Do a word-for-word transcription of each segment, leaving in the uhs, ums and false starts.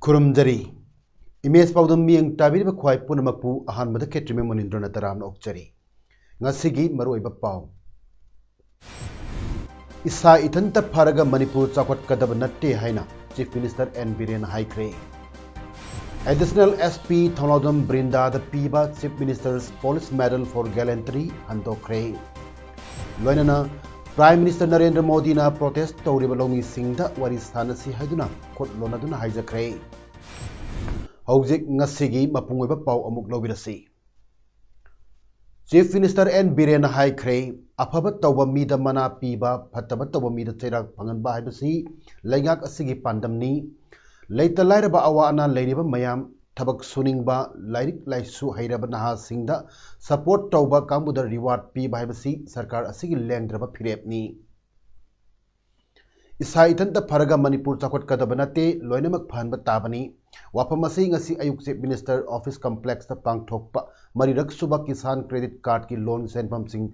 ꯈꯨꯔꯨꯝꯖꯔꯤ꯫ Image ꯄꯥꯎꯗꯝ ꯃꯤꯠꯌꯦꯡ ꯇꯥꯕꯤꯔꯤꯕ ꯈ꯭ꯋꯥꯏ ꯄꯨꯝꯅꯃꯛꯄꯨ ꯑꯍꯥꯟꯕꯗ ꯈꯦꯇ꯭ꯔꯤꯃꯌꯨꯝ ꯃꯅꯤꯟꯗ꯭ꯔꯅ ꯇꯔꯥꯝꯅ ꯑꯣꯛꯆꯔꯤ꯫ ꯉꯁꯤꯒꯤ ꯃꯔꯨꯑꯣꯏꯕ ꯄꯥꯎ꯫ ꯏꯁꯥ ꯏꯊꯟꯇ ꯐꯔꯒ ꯃꯅꯤꯄꯨꯔ ꯆꯥꯎꯈꯠꯀꯗꯕ ꯅꯠꯇꯦ ꯍꯥꯏꯅ Chief Minister N ꯕꯤꯔꯦꯟꯅ ꯍꯥꯏꯈ꯭ꯔꯦ꯫ Additional S P ꯊꯧꯅꯥꯎꯖꯝ ꯕ꯭ꯔꯤꯟꯗꯥꯗ ꯄꯤꯕ Chief Minister's Police Medal for Gallantry ꯍꯟꯗꯣꯛꯈ꯭ꯔꯦ꯫ ꯂꯣꯏꯅꯅ Prime Minister ꯅꯔꯦꯟꯗ꯭ꯔ ꯃꯣꯗꯤꯅ protest ꯇꯧꯔꯤꯕ ꯂꯧꯃꯤꯁꯤꯡꯗ ꯋꯥꯔꯤ ꯁꯥꯟꯅꯁꯤ ꯍꯥꯏꯗꯨꯅ ꯈꯨꯠ ꯂꯣꯟꯅꯗꯨꯅ ꯍꯥꯏꯖꯈ꯭ꯔꯦ꯫ ꯍꯧꯖꯤꯛ ꯉꯁꯤꯒꯤ ꯃꯄꯨꯡ ꯑꯣꯏꯕ ꯄꯥꯎ ꯑꯃꯨꯛ ꯂꯧꯕꯤꯔꯁꯤ꯫ Chief Minister N ꯕꯤꯔꯦꯟꯅ ꯍꯥꯏꯈ꯭ꯔꯦ, ꯑꯐꯕ ꯇꯧꯕ ꯃꯤꯗ ꯃꯅꯥ ꯄꯤꯕ, ꯐꯠꯇꯕ ꯇꯧꯕ ꯃꯤꯗ ꯆꯩꯔꯥꯛ ꯐꯪꯍꯟꯕ ꯍꯥꯏꯕꯁꯤ ꯂꯩꯉꯥꯛ ꯑꯁꯤꯒꯤ ꯄꯥꯟꯗꯝꯅꯤ꯫ ꯂꯩꯇ ꯂꯥꯏꯔꯕ ꯑꯋꯥ ꯑꯅꯥ ꯂꯩꯔꯤꯕ ꯃꯌꯥꯝ, ꯊꯕꯛ ꯁꯨꯅꯤꯡꯕ, ꯂꯥꯏꯔꯤꯛ ꯂꯥꯏꯁꯨ ꯍꯩꯔꯕ ꯅꯍꯥꯁꯤꯡꯗ support ꯇꯧꯕ ꯀꯥꯡꯕꯨꯗ reward ꯄꯤꯕ ꯍꯥꯏꯕꯁꯤ ꯁꯔꯀꯥꯔ ꯑꯁꯤꯒꯤ ꯂꯦꯡꯗ꯭ꯔꯕ ꯐꯤꯔꯦꯞꯅꯤ꯫ ꯏꯁꯥ ꯏꯊꯟꯇ ꯐꯔꯒ ꯃꯅꯤꯄꯨꯔ ꯆꯥꯎꯈꯠꯀꯗꯕ ꯅꯠꯇꯦ, ꯂꯣꯏꯅꯃꯛ ꯐꯍꯟꯕ ꯇꯥꯕꯅꯤ꯫ ꯋꯥꯐꯝ ꯑꯁꯤ ꯉꯁꯤ ꯑꯌꯨꯛ Chief Minister Office Complexꯇ ꯄꯥꯡꯊꯣꯛꯄ ꯃꯔꯤꯔꯛ ꯁꯨꯕ ꯀꯤꯁꯥꯟ Credit Cardꯀꯤ loan ꯁꯦꯟꯐꯝꯁꯤꯡ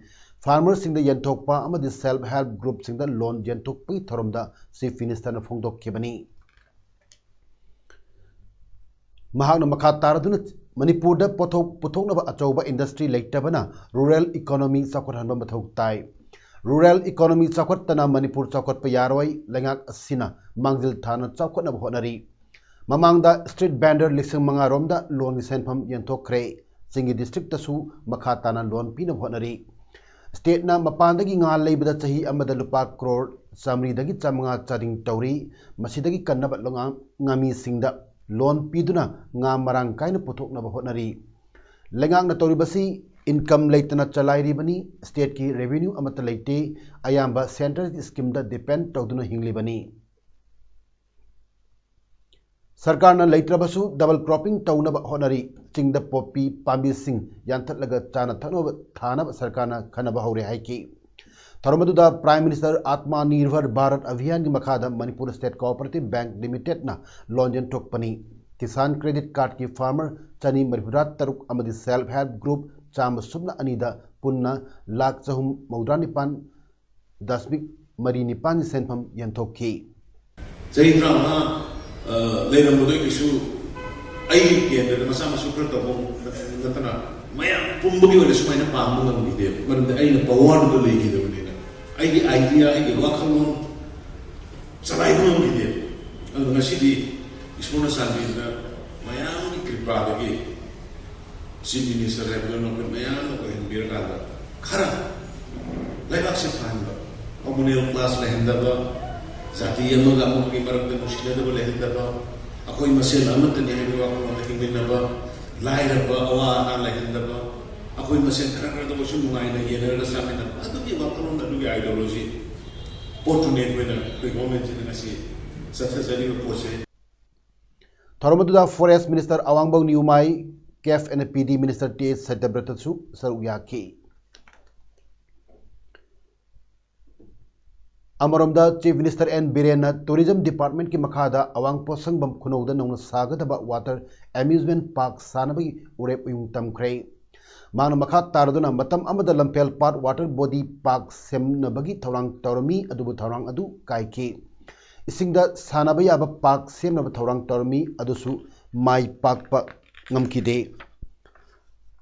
farmerꯁꯤꯡꯗ ꯌꯦꯟꯊꯣꯛꯄ ꯑꯃꯗꯤ self help groupꯁꯤꯡꯗ loan ꯌꯦꯟꯊꯣꯛꯄꯒꯤ ꯊꯧꯔꯝꯗ Chief Ministerꯅ ꯐꯣꯡꯗꯣꯛꯈꯤꯕꯅꯤ꯫ ꯃꯍꯥꯛꯅ ꯃꯈꯥ ꯇꯥꯔꯗꯨꯅ ꯃꯅꯤꯄꯨꯔꯗ ꯄꯣꯠꯊꯣꯛ ꯄꯨꯊꯣꯛꯅꯕ ꯑꯆꯧꯕ industry ꯂꯩꯇꯕꯅ rural economy ꯆꯥꯎꯈꯠꯍꯟꯕ ꯃꯊꯧ ꯇꯥꯏ꯫ Rural economy ꯆꯥꯎꯈꯠꯇꯅ ꯃꯅꯤꯄꯨꯔ ꯆꯥꯎꯈꯠꯄ ꯌꯥꯔꯣꯏ꯫ ꯂꯩꯉꯥꯛ ꯑꯁꯤꯅ ꯃꯥꯡꯖꯤꯜ ꯊꯥꯅ ꯆꯥꯎꯈꯠꯅꯕ ꯍꯣꯠꯅꯔꯤ꯫ ꯃꯃꯥꯡꯗ street vendor ꯂꯤꯁꯤꯡ ꯃꯉꯥ ꯔꯣꯝꯗ loanꯒꯤ ꯁꯦꯟꯐꯝ ꯌꯦꯟꯊꯣꯛꯈ꯭ꯔꯦ꯫ ꯆꯤꯡꯒꯤ districtꯇꯁꯨ ꯃꯈꯥ ꯇꯥꯅ loan ꯄꯤꯅꯕ ꯍꯣꯠꯅꯔꯤ꯫ Stateꯅ ꯃꯄꯥꯟꯗꯒꯤ ꯉꯥ ꯂꯩꯕꯗ ꯆꯍꯤ ꯑꯃꯗ ꯂꯨꯄꯥ ꯀ꯭ꯔꯣꯔ ꯆꯥꯃꯔꯤꯗꯒꯤ ꯆꯥꯃꯉꯥ ꯆꯥꯗꯤꯡ ꯇꯧꯔꯤ꯫ ꯃꯁꯤꯗꯒꯤ ꯀꯟꯅꯕ ꯂꯉꯥ-, ꯉꯥꯃꯤꯁꯤꯡꯗ loan ꯄꯤꯗꯨꯅ ꯉꯥ ꯃꯔꯥꯡ ꯀꯥꯏꯅ ꯄꯨꯊꯣꯛꯅꯕ ꯍꯣꯠꯅꯔꯤ꯫ ꯂꯩꯉꯥꯛꯅ ꯇꯧꯔꯤꯕꯁꯤ income ꯂꯩꯇꯅ ꯆꯂꯥꯏꯔꯤꯕꯅꯤ꯫ Stateꯀꯤ revenue ꯑꯃꯠꯇ ꯂꯩꯇꯦ꯫ ꯑꯌꯥꯝꯕ central schemeꯗ depend ꯇꯧꯗꯨꯅ ꯍꯤꯡꯂꯤꯕꯅꯤ꯫ ꯁꯔꯀꯥꯔꯅ ꯂꯩꯇ꯭ꯔꯕꯁꯨ ꯗꯕꯜ ꯀ꯭ꯔꯣꯞꯄꯤꯡ ꯇꯧꯅꯕ ꯍꯣꯠꯅꯔꯤ꯫ ꯆꯤꯡꯗ ꯄꯣꯄꯤ ꯄꯥꯝꯕꯤꯁꯤꯡ ꯌꯥꯟꯊꯠꯂꯒ ꯆꯥꯅ ꯊꯛꯅꯕ ꯊꯥꯅꯕ ꯁꯔꯀꯥꯔꯅ ꯈꯟꯅꯕ ꯍꯧꯔꯦ ꯍꯥꯏꯈꯤ꯫ ꯊꯧꯔꯝ ꯑꯗꯨꯗ ꯄ꯭ꯔꯥꯏꯝ ꯃꯤꯅꯤꯁꯇꯔ ꯑꯥꯠꯃꯥ ꯅꯤꯔꯚꯔ ꯚꯥꯔꯠ ꯑꯚꯤꯌꯥꯟꯒꯤ ꯃꯈꯥꯗ ꯃꯅꯤꯄꯨꯔ ꯁ꯭ꯇꯦꯠ ꯀꯣꯑꯣꯄꯔꯦꯇꯤꯚ ꯕꯦꯡꯛ ꯂꯤꯃꯤꯇꯦꯗꯅ ꯂꯣꯟ ꯌꯦꯟꯊꯣꯛꯄꯅꯤ꯫ ꯀꯤꯁꯥꯟ ꯀ꯭ꯔꯦꯗꯤꯠ ꯀꯥꯔꯗꯀꯤ ꯐꯥꯔꯃꯔ ꯆꯅꯤ ꯃꯔꯤꯐꯨꯇꯔꯥ ꯇꯔꯨꯛ ꯑꯃꯗꯤ ꯁꯦꯜꯐ ꯍꯦꯜꯞ ꯒ꯭ꯔꯨꯞ ꯆꯥꯝꯃ ꯁꯨꯞꯅ ꯑꯅꯤꯗ ꯄꯨꯟꯅ ꯂꯥꯈ ꯆꯍꯨꯝ ꯃꯧꯗ꯭ꯔꯥ ꯅꯤꯄꯥꯟ ꯗꯁꯃꯤꯛ ꯃꯔꯤ ꯅꯤꯄꯥꯟꯒꯤ ꯁꯦꯟꯐꯝ ꯌꯦꯟꯊꯣꯛꯈꯤ꯫ ꯆꯍꯤ ꯇꯔꯥꯃꯉꯥ, ꯑ, ꯂꯩꯔꯝꯕꯗꯣ ꯀꯩꯁꯨ ꯑꯩꯒꯤ ꯀꯦꯟꯗ꯭ꯔꯗ ꯃꯆꯥ ꯃꯁꯨ ꯈꯔ ꯇꯧꯕ ꯅꯠꯇꯅ ꯃꯌꯥꯝ ꯄꯨꯝꯕꯒꯤ ꯑꯣꯏꯅ ꯁꯨꯃꯥꯏꯅ ꯄꯥꯡꯕ ꯉꯝꯈꯤꯗꯦꯕ꯫ ꯃꯔꯝꯗꯤ ꯑꯩꯅ ꯄꯋꯥꯔꯗꯨꯗ ꯂꯩꯈꯤꯗꯕꯅꯤꯅ꯫ ꯑꯩꯒꯤ ꯑꯥꯏꯗꯤꯌꯥ, ꯑꯩꯒꯤ ꯋꯥꯈꯜꯂꯣꯟ ꯆꯂꯥꯏꯕ ꯉꯝꯈꯤꯗꯦꯕ꯫ ꯑꯗꯨ ꯉꯁꯤꯗꯤ ꯏꯁꯣꯔꯅ ꯆꯥꯟꯕꯤꯗꯨꯅ ꯃꯌꯥꯝꯒꯤ ꯀ꯭ꯔꯤꯄꯥꯗꯒꯤ ꯆꯤꯐ ꯃꯤꯅꯤꯁꯇꯔ ꯍꯥꯏꯕꯗꯨ ꯅꯈꯣꯏ ꯃꯌꯥꯝꯅ ꯑꯣꯏꯍꯟꯕꯤꯔꯀꯥꯟꯗ ꯈꯔ ꯂꯩꯕꯥꯛꯁꯦ ꯐꯍꯟꯕ, ꯀꯃꯨꯅꯦꯜ ꯀ꯭ꯂꯥꯁ ꯂꯩꯍꯟꯗꯕ, ꯖꯥꯇꯤ ꯑꯃꯒ ꯑꯃꯒꯤ ꯃꯔꯛꯇ ꯅꯨꯡꯁꯤꯅꯗꯕ ꯂꯩꯍꯟꯗꯕ, ꯑꯩꯈꯣꯏ ꯃꯁꯦꯜ ꯑꯃꯠꯇꯅꯤ ꯍꯥꯏꯕꯒꯤ ꯋꯥꯈꯜꯂꯣꯟꯗ ꯍꯤꯡꯃꯤꯟꯅꯕ, ꯂꯥꯏꯔꯕ ꯑꯋꯥ ꯑꯅꯥ ꯂꯩꯍꯟꯗꯕ, ꯑꯩꯈꯣꯏ ꯃꯁꯦꯜ ꯈꯔ ꯈꯔꯗ ꯑꯣꯏꯁꯨ ꯅꯨꯡꯉꯥꯏꯅ ꯌꯦꯟꯅꯔꯒ ꯆꯥꯃꯤꯟꯅꯕ, ꯑꯗꯨꯒꯤ ꯋꯥꯈꯜꯂꯣꯟ, ꯑꯗꯨꯒꯤ ideology ꯄꯣꯠꯇꯨꯅꯦ ꯑꯩꯈꯣꯏꯅ, ꯑꯩꯈꯣꯏ ꯒꯣꯔꯃꯦꯟꯁꯤꯅ ꯉꯁꯤ ꯆꯠꯊꯖꯔꯤꯕ ꯄꯣꯠꯁꯦ꯫ ꯊꯧꯔꯝ ꯑꯗꯨꯗ ꯐꯣꯔꯦꯁ ꯃꯤꯅꯤꯁꯇꯔ ꯑꯋꯥꯡꯕꯧ ꯅꯤꯎꯃꯥꯏ, ꯀꯦꯐ ꯑꯦꯟ ꯄꯤ ꯗꯤ ꯃꯤꯅꯤꯁꯇꯔ ꯇꯤ ꯑꯦꯁ ꯁꯇ꯭ꯌꯕ꯭ꯔꯇꯁꯨ ꯁꯔꯨꯛ ꯌꯥꯈꯤ꯫ ꯑꯃꯔꯣꯝꯗ ꯆꯤꯐ ꯃꯤꯅꯤꯁꯇꯔ ꯑꯦꯟ ꯕꯤꯔꯦꯟꯅ ꯇꯨꯔꯤꯖꯝ ꯗꯤꯄꯥꯔꯠꯃꯦꯟꯠꯀꯤ ꯃꯈꯥꯗ ꯑꯋꯥꯡ ꯄꯣꯠꯁꯪꯕꯝ ꯈꯨꯅꯧꯗ ꯅꯧꯅ ꯁꯥꯒꯗꯕ ꯋꯥꯇꯔ ꯑꯦꯃ꯭ꯌꯨꯖꯃꯦꯟꯠ ꯄꯥꯔꯛ ꯁꯥꯅꯕꯒꯤ ꯎꯔꯦꯞ ꯎꯌꯨꯡ ꯇꯝꯈ꯭ꯔꯦ꯫ ꯃꯍꯥꯛꯅ ꯃꯈꯥ ꯇꯥꯔꯗꯨꯅ ꯃꯇꯝ ꯑꯃꯗ ꯂꯝꯐꯦꯜ ꯄꯥꯠ ꯋꯥꯇꯔ ꯕꯣꯗꯤ ꯄꯥꯔꯛ ꯁꯦꯝꯅꯕꯒꯤ ꯊꯧꯔꯥꯡ ꯇꯧꯔꯝꯃꯤ, ꯑꯗꯨꯕꯨ ꯊꯧꯔꯥꯡ ꯑꯗꯨ ꯀꯥꯏꯈꯤ꯫ ꯏꯁꯤꯡꯗ ꯁꯥꯟꯅꯕ ꯌꯥꯕ ꯄꯥꯔꯛ ꯁꯦꯝꯅꯕ ꯊꯧꯔꯥꯡ ꯇꯧꯔꯝꯃꯤ, ꯑꯗꯨꯁꯨ ꯃꯥꯏ ꯄꯥꯛꯄ ꯉꯝꯈꯤꯗꯦ꯫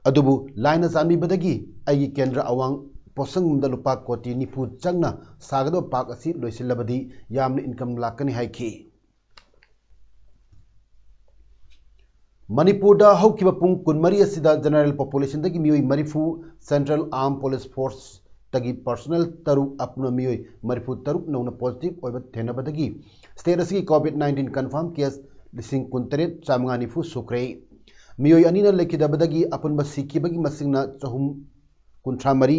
ꯑꯗꯨꯕꯨ ꯂꯥꯏꯅ ꯆꯥꯟꯕꯤꯕꯗꯒꯤ ꯑꯩꯒꯤ ꯀꯦꯟꯗ꯭ꯔ ꯑꯋꯥꯡ ꯄꯣꯠꯁꯪꯕꯝꯗ ꯂꯨꯄꯥ ꯀꯣꯇꯤ ꯅꯤꯐꯨ ꯆꯪꯅ ꯁꯥꯒꯗꯕ ꯄꯥꯔꯛ ꯑꯁꯤ ꯂꯣꯏꯁꯤꯜꯂꯕꯗꯤ ꯌꯥꯝꯅ ꯏꯟꯀꯝ ꯂꯥꯛꯀꯅꯤ ꯍꯥꯏꯈꯤ꯫ ꯃꯅꯤꯄꯨꯔꯗ ꯍꯧꯈꯤꯕ ꯄꯨꯡ ꯀꯨꯟꯃꯔꯤ ꯑꯁꯤꯗ ꯖꯦꯅꯔꯦꯜ ꯄꯣꯄꯨꯂꯦꯁꯟꯗꯒꯤ ꯃꯤꯑꯣꯏ ꯃꯔꯤꯐꯨ, ꯁꯦꯟꯇ꯭ꯔꯦꯜ ꯑꯥꯔꯝ ꯄꯨꯂꯤꯁ ꯐꯣꯔꯁꯇꯒꯤ ꯄꯔꯁꯣꯅꯦꯜ ꯇꯔꯨꯛ, ꯑꯄꯨꯟꯕ ꯃꯤꯑꯣꯏ ꯃꯔꯤꯐꯨ ꯇꯔꯨꯛ ꯅꯧꯅ ꯄꯣꯖꯤꯇꯤꯚ ꯑꯣꯏꯕ ꯊꯦꯡꯅꯕꯗꯒꯤ ꯁ꯭ꯇꯦꯠ ꯑꯁꯤꯒꯤ ꯀꯣꯚꯤꯗ ꯅꯥꯏꯟꯇꯤꯟ ꯀꯟꯐꯥꯔꯝ ꯀꯦꯁ ꯂꯤꯁꯤꯡ ꯀꯨꯟꯇꯔꯦꯠ ꯆꯥꯃꯉꯥ ꯅꯤꯐꯨ ꯁꯨꯈ꯭ꯔꯦ꯫ ꯃꯤꯑꯣꯏ ꯑꯅꯤꯅ ꯂꯩꯈꯤꯗꯕꯗꯒꯤ ꯑꯄꯨꯟꯕ ꯁꯤꯈꯤꯕꯒꯤ ꯃꯁꯤꯡꯅ ꯆꯍꯨꯝ ꯀꯨꯟꯊ꯭ꯔꯥ ꯃꯔꯤ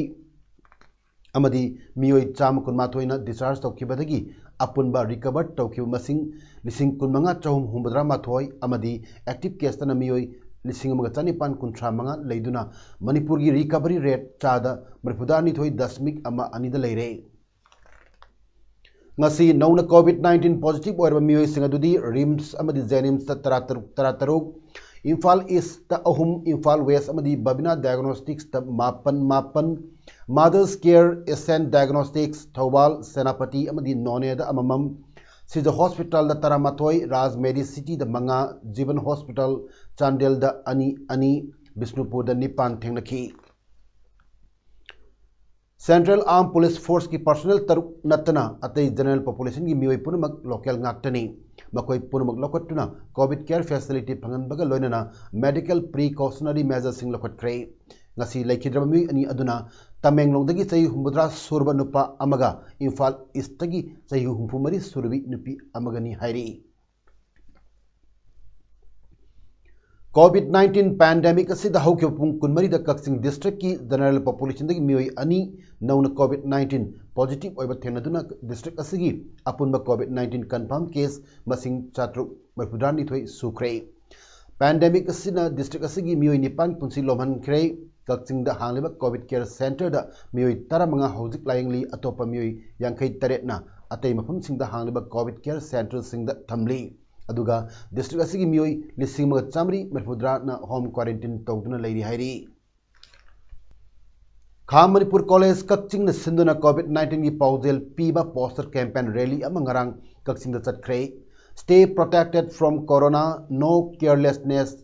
ꯑꯃꯗꯤ ꯃꯤꯑꯣꯏ ꯆꯥꯝꯃ ꯀꯨꯟꯃꯥꯊꯣꯏꯅ ꯗꯤꯁꯆꯥꯔꯖ ꯇꯧꯈꯤꯕꯗꯒꯤ ꯑꯄꯨꯟꯕ recover ꯇꯧꯈꯤꯕ ꯃꯁꯤꯡ ꯂꯤꯁꯤꯡ ꯀꯨꯟꯃꯉꯥ ꯆꯍꯨꯝ ꯍꯨꯝꯐꯨꯇꯔꯥ ꯃꯥꯊꯣꯏ ꯑꯃꯗꯤ active caseꯇꯅ ꯃꯤꯑꯣꯏ ꯂꯤꯁꯤꯡ ꯑꯃꯒ ꯆꯅꯤꯄꯥꯟ ꯀꯨꯟꯊ꯭ꯔꯥ ꯃꯉꯥ ꯂꯩꯗꯨꯅ ꯃꯅꯤꯄꯨꯔꯒꯤ recovery rate ꯆꯥꯗ ꯃꯔꯤꯐꯨꯇꯔꯥꯅꯤꯊꯣꯏ ꯗꯁꯃꯤꯛ ꯑꯃ ꯑꯅꯤꯗ ꯂꯩꯔꯦ꯫ ꯉꯁꯤ ꯅꯧꯅ COVID nineteen positive ꯑꯣꯏꯔꯕ ꯃꯤꯑꯣꯏꯁꯤꯡ ꯑꯗꯨꯗꯤ RIMS ꯑꯃꯗꯤ JNIMSꯇ ꯇꯔꯥꯇꯔꯨꯛ, ꯇꯔꯥꯇꯔꯨꯛ, ꯏꯝꯐꯥꯜ Eastꯇ ꯑꯍꯨꯝ, ꯏꯝꯐꯥꯜ West ꯑꯃꯗꯤ ꯕꯕꯤꯅꯥ Diagnosticsꯇ ꯃꯥꯄꯟ, ꯃꯥꯄꯟ, Mothers Care, Ascent Diagnostics, Thoubal, Senapati ꯑꯃꯗꯤ ꯅꯣꯅꯦꯗ ꯑꯃꯃꯝ, ꯁꯤꯖ Hospitalꯗ ꯇꯔꯥꯃꯥꯊꯣꯏ, Raj Medicityꯗ ꯃꯉꯥ, Jeevan Hospital ꯆꯥꯟꯗꯦꯜꯗ ꯑꯅꯤ, ꯑꯅꯤ, ꯕꯤꯁꯅꯨꯄꯨꯔꯗ ꯅꯤꯄꯥꯟ ꯊꯦꯡꯅꯈꯤ꯫ Central Armed Police Forceꯀꯤ personnel ꯇꯔꯨꯛ ꯅꯠꯇꯅ ꯑꯇꯩ general populationꯒꯤ ꯃꯤꯑꯣꯏ ꯄꯨꯝꯅꯃꯛ local ꯉꯥꯛꯇꯅꯤ꯫ ꯃꯈꯣꯏ ꯄꯨꯝꯅꯃꯛ ꯂꯧꯈꯠꯇꯨꯅ COVID care facility ꯐꯪꯍꯟꯕꯒ ꯂꯣꯏꯅꯅ medical precautionary measuresꯁꯤꯡ ꯂꯧꯈꯠꯈ꯭ꯔꯦ꯫ ꯉꯁꯤ ꯂꯩꯈꯤꯗ꯭ꯔꯕ ꯃꯤꯑꯣꯏ ꯑꯅꯤ ꯑꯗꯨꯅ ꯇꯃꯦꯡꯂꯣꯡꯗꯒꯤ ꯆꯍꯤ ꯍꯨꯝꯐꯨꯇꯔꯥ ꯁꯨꯔꯕ ꯅꯨꯄꯥ ꯑꯃꯒ ꯏꯝꯐꯥꯜ Eastꯇꯒꯤ ꯆꯍꯤ ꯍꯨꯝꯐꯨꯃꯔꯤ ꯁꯨꯔꯕꯤ ꯅꯨꯄꯤ ꯑꯃꯒꯅꯤ ꯍꯥꯏꯔꯤ꯫ COVID nineteen pandemic ꯑꯁꯤꯗ ꯍꯧꯈꯤꯕ ꯄꯨꯡ ꯀꯨꯟꯃꯔꯤꯗ ꯀꯛꯆꯤꯡ districtꯀꯤ general populationꯗꯒꯤ ꯃꯤꯑꯣꯏ ꯑꯅꯤ ꯅꯧꯅ COVID nineteen positive ꯑꯣꯏꯕ ꯊꯦꯡꯅꯗꯨꯅ district ꯑꯁꯤꯒꯤ ꯑꯄꯨꯟꯕ COVID nineteen confirm case ꯃꯁꯤꯡ ꯆꯥꯇ꯭ꯔꯨꯛ ꯃꯔꯤꯐꯨꯇꯔꯥꯅꯤꯊꯣꯏ ꯁꯨꯈ꯭ꯔꯦ꯫ Pandemic ꯑꯁꯤꯅ district ꯑꯁꯤꯒꯤ ꯃꯤꯑꯣꯏ ꯅꯤꯄꯥꯟ ꯄꯨꯟꯁꯤ ꯂꯣꯝꯍꯟꯈ꯭ꯔꯦ꯫ ꯀꯛꯆꯤꯡꯗ ꯍꯥꯡꯂꯤꯕ COVID care centreꯗ ꯃꯤꯑꯣꯏ ꯇꯔꯥꯃꯉꯥ ꯍꯧꯖꯤꯛ ꯂꯥꯌꯦꯡꯂꯤ, ꯑꯇꯣꯞꯄ ꯃꯤꯑꯣꯏ ꯌꯥꯡꯈꯩ ꯇꯔꯦꯠꯅ ꯑꯇꯩ ꯃꯐꯝꯁꯤꯡꯗ ꯍꯥꯡꯂꯤꯕ COVID care centreꯁꯤꯡꯗ ꯊꯝꯂꯤ꯫ ꯑꯗꯨꯒ district ꯑꯁꯤꯒꯤ ꯃꯤꯑꯣꯏ ꯂꯤꯁꯤꯡ ꯑꯃꯒ ꯆꯥꯃꯔꯤ ꯃꯔꯤꯐꯨꯇꯔꯥꯅ home quarantine ꯇꯧꯗꯨꯅ ꯂꯩꯔꯤ ꯍꯥꯏꯔꯤ꯫ ꯈꯥ ꯃꯅꯤꯄꯨꯔ College ꯀꯛꯆꯤꯡꯅ ꯁꯤꯟꯗꯨꯅ COVID nineteenꯒꯤ ꯄꯥꯎꯖꯦꯜ ꯄꯤꯕ poster campaign rally ꯑꯃ ꯉꯔꯥꯡ ꯀꯛꯆꯤꯡꯗ ꯆꯠꯈ꯭ꯔꯦ꯫ Stay protected from corona, no carelessness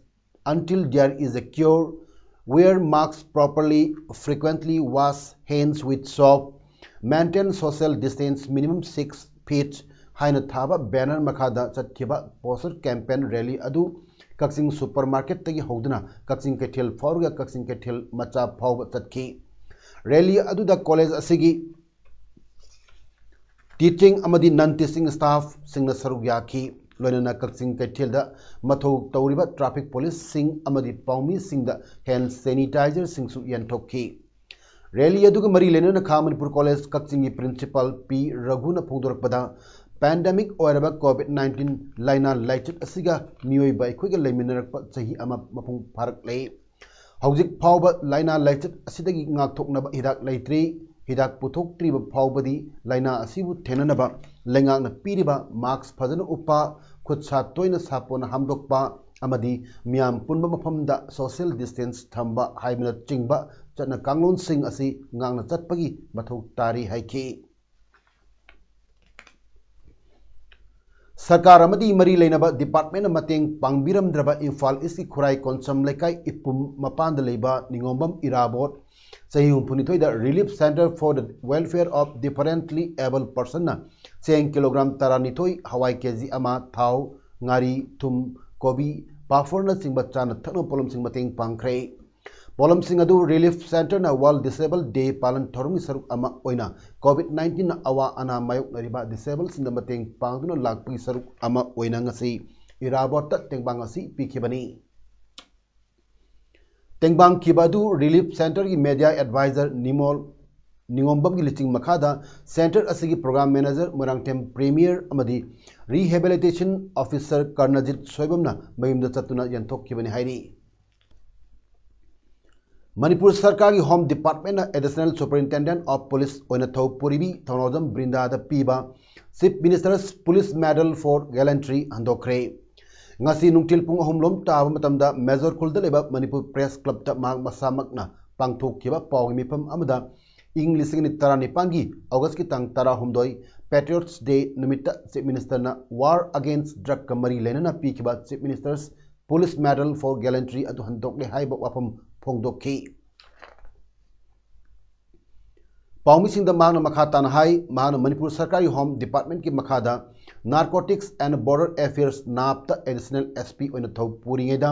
until there is a cure, wear masks properly, frequently wash hands with soap, maintain social distance minimum six feet ꯍꯥꯏꯅ ꯊꯥꯕ banner ꯃꯈꯥꯗ ꯆꯠꯈꯤꯕ poster campaign rally ꯑꯗꯨ ꯀꯛꯆꯤꯡ supermarketꯇꯒꯤ ꯍꯧꯗꯨꯅ ꯀꯛꯆꯤꯡ ꯀꯩꯊꯦꯜ ꯐꯥꯎꯔꯒ ꯀꯛꯆꯤꯡ ꯀꯩꯊꯦꯜ ꯃꯆꯥ ꯐꯥꯎꯕ ꯆꯠꯈꯤ꯫ Rally ꯑꯗꯨꯗ college ꯑꯁꯤꯒꯤ teaching ꯑꯃꯗꯤ non teaching staffꯁꯤꯡꯅ ꯁꯔꯨꯛ ꯌꯥꯈꯤ꯫ ꯂꯣꯏꯅꯅ ꯀꯛꯆꯤꯡ ꯀꯩꯊꯦꯜꯗ ꯃꯊꯧ ꯇꯧꯔꯤꯕ traffic policeꯁꯤꯡ ꯑꯃꯗꯤ ꯄꯥꯎꯃꯤꯁꯤꯡꯗ hand sanitizerꯁꯤꯡꯁꯨ ꯌꯦꯟꯊꯣꯛꯈꯤ꯫ ꯔꯦꯂꯤ ꯑꯗꯨꯒ ꯃꯔꯤ ꯂꯩꯅꯅ ꯈꯥ ꯃꯅꯤꯄꯨꯔ ꯀꯣꯂꯦꯖ ꯀꯛꯆꯤꯡꯒꯤ ꯄ꯭ꯔꯤꯟꯁꯤꯄꯥꯜ ꯄꯤ ꯔꯘꯨꯅ ꯐꯣꯡꯗꯣꯔꯛꯄꯗ, ꯄꯦꯟꯗꯦꯃꯤꯛ ꯑꯣꯏꯔꯕ ꯀꯣꯚꯤꯗ ꯅꯥꯏꯟꯇꯤꯟ ꯂꯥꯏꯅꯥ ꯂꯥꯏꯆꯠ ꯑꯁꯤꯒ ꯃꯤꯑꯣꯏꯕ ꯑꯩꯈꯣꯏꯒ ꯂꯩꯃꯤꯟꯅꯔꯛꯄ ꯆꯍꯤ ꯑꯃ ꯃꯄꯨꯡ ꯐꯥꯔꯛꯂꯦ꯫ ꯍꯧꯖꯤꯛ ꯐꯥꯎꯕ ꯂꯥꯏꯅꯥ ꯂꯥꯏꯆꯠ ꯑꯁꯤꯗꯒꯤ ꯉꯥꯛꯊꯣꯛꯅꯕ ꯍꯤꯗꯥꯛ ꯂꯩꯇ꯭ꯔꯤ꯫ ꯍꯤꯗꯥꯛ ꯄꯨꯊꯣꯛꯇ꯭ꯔꯤꯕ ꯐꯥꯎꯕꯗꯤ ꯂꯥꯏꯅꯥ ꯑꯁꯤꯕꯨ ꯊꯦꯡꯅꯅꯕ ꯂꯩꯉꯥꯛꯅ ꯄꯤꯔꯤꯕ ꯃꯥꯛꯁ ꯐꯖꯅ ꯎꯞꯄ, ꯈꯨꯠ ꯁꯥ ꯇꯣꯏꯅ ꯁꯥꯄꯣꯟꯅ ꯍꯥꯝꯗꯣꯛꯄ ꯑꯃꯗꯤ ꯃꯤꯌꯥꯝ ꯄꯨꯟꯕ ꯃꯐꯝꯗ ꯁꯣꯁꯤꯌꯦꯜ ꯗꯤꯁꯇꯦꯟꯁ ꯊꯝꯕ ꯍꯥꯏꯕꯅꯆꯤꯡꯕ ꯆꯠꯅ ꯀꯥꯡꯂꯣꯟꯁꯤꯡ ꯑꯁꯤ ꯉꯥꯛꯅ ꯆꯠꯄꯒꯤ ꯃꯊꯧ ꯇꯥꯔꯤ ꯍꯥꯏꯈꯤ꯫ ꯁꯔꯀꯥꯔ ꯑꯃꯗꯤ ꯃꯔꯤ ꯂꯩꯅꯕ ꯗꯤꯄꯥꯔꯠꯃꯦꯟꯅ ꯃꯇꯦꯡ ꯄꯥꯡꯕꯤꯔꯝꯗ꯭ꯔꯕ ꯏꯝꯐꯥꯜ ꯏꯁꯀꯤ ꯈꯨꯔꯥꯏ ꯀꯣꯟꯁꯝ ꯂꯩꯀꯥꯏ ꯏꯄꯨꯝ ꯃꯄꯥꯟꯗ ꯂꯩꯕ ꯅꯤꯉꯣꯝꯕꯝ ꯏꯔꯥꯕꯣꯠ, ꯆꯍꯤ ꯍꯨꯝꯐꯨꯅꯤꯊꯣꯏꯗ Relief Centre for the Welfare of Differently Abled Personꯅ ꯆꯦꯡ ꯀꯤꯂꯣꯒ꯭ꯔꯥꯝ ꯇꯔꯥꯅꯤꯊꯣꯏ, ꯍꯋꯥꯏ ꯀꯦ ꯖꯤ ꯑꯃ, ꯊꯥꯎ, ꯉꯥꯔꯤ, ꯊꯨꯝ, ꯀꯣꯕꯤ, ꯄꯥꯐꯣꯔꯅꯆꯤꯡꯕ ꯆꯥꯅ ꯊꯛꯅꯕ ꯄꯣꯠꯂꯝꯁꯤꯡ ꯃꯇꯦꯡ ꯄꯥꯡꯈ꯭ꯔꯦ꯫ ꯄꯣꯠꯂꯝꯁꯤꯡ ꯑꯗꯨ ꯔꯤꯂꯤꯐ ꯁꯦꯟꯇꯔꯅ ꯋꯥꯔꯜ ꯗꯤꯁꯦꯕꯜ ꯗꯦ ꯄꯥꯂꯟ ꯊꯧꯔꯝꯒꯤ ꯁꯔꯨꯛ ꯑꯃ ꯑꯣꯏꯅ ꯀꯣꯚꯤꯗ ꯅꯥꯏꯟꯇꯤꯟꯅ ꯑꯋꯥ ꯑꯅꯥ ꯃꯥꯌꯣꯛꯅꯔꯤꯕ ꯗꯤꯁꯦꯕꯜꯁꯤꯡꯗ ꯃꯇꯦꯡ ꯄꯥꯡꯗꯨꯅ ꯂꯥꯛꯄꯒꯤ ꯁꯔꯨꯛ ꯑꯃ ꯑꯣꯏꯅ ꯉꯁꯤ ꯏꯔꯥꯕꯣꯠꯇ ꯇꯦꯡꯕꯥꯡ ꯑꯁꯤ ꯄꯤꯈꯤꯕꯅꯤ꯫ ꯇꯦꯡꯕꯥꯡꯈꯤꯕ ꯑꯗꯨ ꯔꯤꯂꯤꯐ ꯁꯦꯟꯇꯔꯒꯤ ꯃꯦꯗꯤꯌꯥ ꯑꯦꯗꯚꯥꯏꯖꯔ ꯅꯤꯃꯣꯜ ꯅꯤꯉꯣꯝꯕꯝꯒꯤ ꯂꯨꯆꯤꯡ ꯃꯈꯥꯗ ꯁꯦꯟꯇꯔ ꯑꯁꯤꯒꯤ ꯄ꯭ꯔꯣꯒ꯭ꯔꯥꯝ ꯃꯦꯅꯦꯖꯔ ꯃꯣꯏꯔꯥꯡꯊꯦꯝ ꯄ꯭ꯔꯦꯃꯤꯌꯔ ꯑꯃꯗꯤ ꯔꯤꯍꯦꯕꯤꯂꯤꯇꯦꯁꯟ ꯑꯣꯐꯤꯁꯔ ꯀꯔꯅꯖꯤꯠ ꯁꯣꯏꯕꯝꯅ ꯃꯌꯨꯝꯗ ꯆꯠꯇꯨꯅ ꯌꯦꯟꯊꯣꯛꯈꯤꯕꯅꯤ ꯍꯥꯏꯔꯤ꯫ ꯃꯅꯤꯄꯨꯔ ꯁꯔꯀꯥꯔꯒꯤ ꯍꯣꯝ ꯗꯤꯄꯥꯔꯠꯃꯦꯟꯅ ꯑꯦꯗꯤꯁꯅꯦꯜ ꯁꯨꯄꯔꯤꯟꯇꯦꯟꯗꯦꯟꯠ ꯑꯣꯐ ꯄꯨꯂꯤꯁ ꯑꯣꯏꯅ ꯊꯧ ꯄꯨꯔꯤꯕꯤ ꯊꯧꯅꯥꯎꯖꯝ ꯕ꯭ꯔꯤꯟꯗꯥꯗ ꯄꯤꯕ chief minister's police medal for gallantry ꯍꯟꯗꯣꯛꯈ꯭ꯔꯦ꯫ ꯉꯁꯤ ꯅꯨꯡꯊꯤꯜ ꯄꯨꯡ ꯑꯍꯨꯝ ꯂꯣꯝ ꯇꯥꯕ ꯃꯇꯝꯗ ꯃꯦꯖꯣꯔ ꯈꯨꯜꯗ ꯂꯩꯕ ꯃꯅꯤꯄꯨꯔ ꯄ꯭ꯔꯦꯁ ꯀ꯭ꯂꯕꯇ ꯃꯍꯥꯛ ꯃꯁꯥꯃꯛꯅ ꯄꯥꯡꯊꯣꯛꯈꯤꯕ ꯄꯥꯎꯒꯤ ꯃꯤꯐꯝ ꯑꯃꯗ ꯏꯪ ꯂꯤꯁꯤꯡ ꯑꯅꯤ ꯇꯔꯥꯅꯤꯄꯥꯟꯒꯤ ꯑꯣꯒꯁꯀꯤ ꯇꯥꯡ ꯇꯔꯥꯍꯨꯝꯗꯣꯏ Patriots Day ꯅꯨꯃꯤꯠꯇ ꯆꯤꯐ ꯃꯤꯅꯤꯁꯇꯔꯅ ꯋꯥꯔ ꯑꯒꯦꯟꯁ ꯗ꯭ꯔꯒꯀ ꯃꯔꯤ ꯂꯩꯅꯅ ꯄꯤꯈꯤꯕ chief minister's police medal for gallantry ꯑꯗꯨ ꯍꯟꯗꯣꯛꯂꯦ ꯍꯥꯏꯕ ꯋꯥꯐꯝ ꯐꯣꯡꯗꯣꯛꯈꯤ꯫ ꯄꯥꯎꯃꯤꯁꯤꯡꯗ ꯃꯍꯥꯛꯅ ꯃꯈꯥ ꯇꯥꯅ ꯍꯥꯏ, ꯃꯍꯥꯛꯅ ꯃꯅꯤꯄꯨꯔ ꯁꯔꯀꯥꯔꯒꯤ ꯍꯣꯝ ꯗꯤꯄꯥꯔꯠꯃꯦꯟꯠꯀꯤ ꯃꯈꯥꯗ ꯅꯥꯔꯀꯣꯇꯤꯛꯁ ꯑꯦꯟ ꯕꯣꯔꯗꯔ ꯑꯦꯐꯤꯌꯔꯁ, ꯅꯥꯞꯇ ꯑꯦꯗꯤꯁꯅꯦꯜ ꯑꯦꯁ ꯄꯤ ꯑꯣꯏꯅ ꯊꯧ ꯄꯨꯔꯤꯉꯩꯗ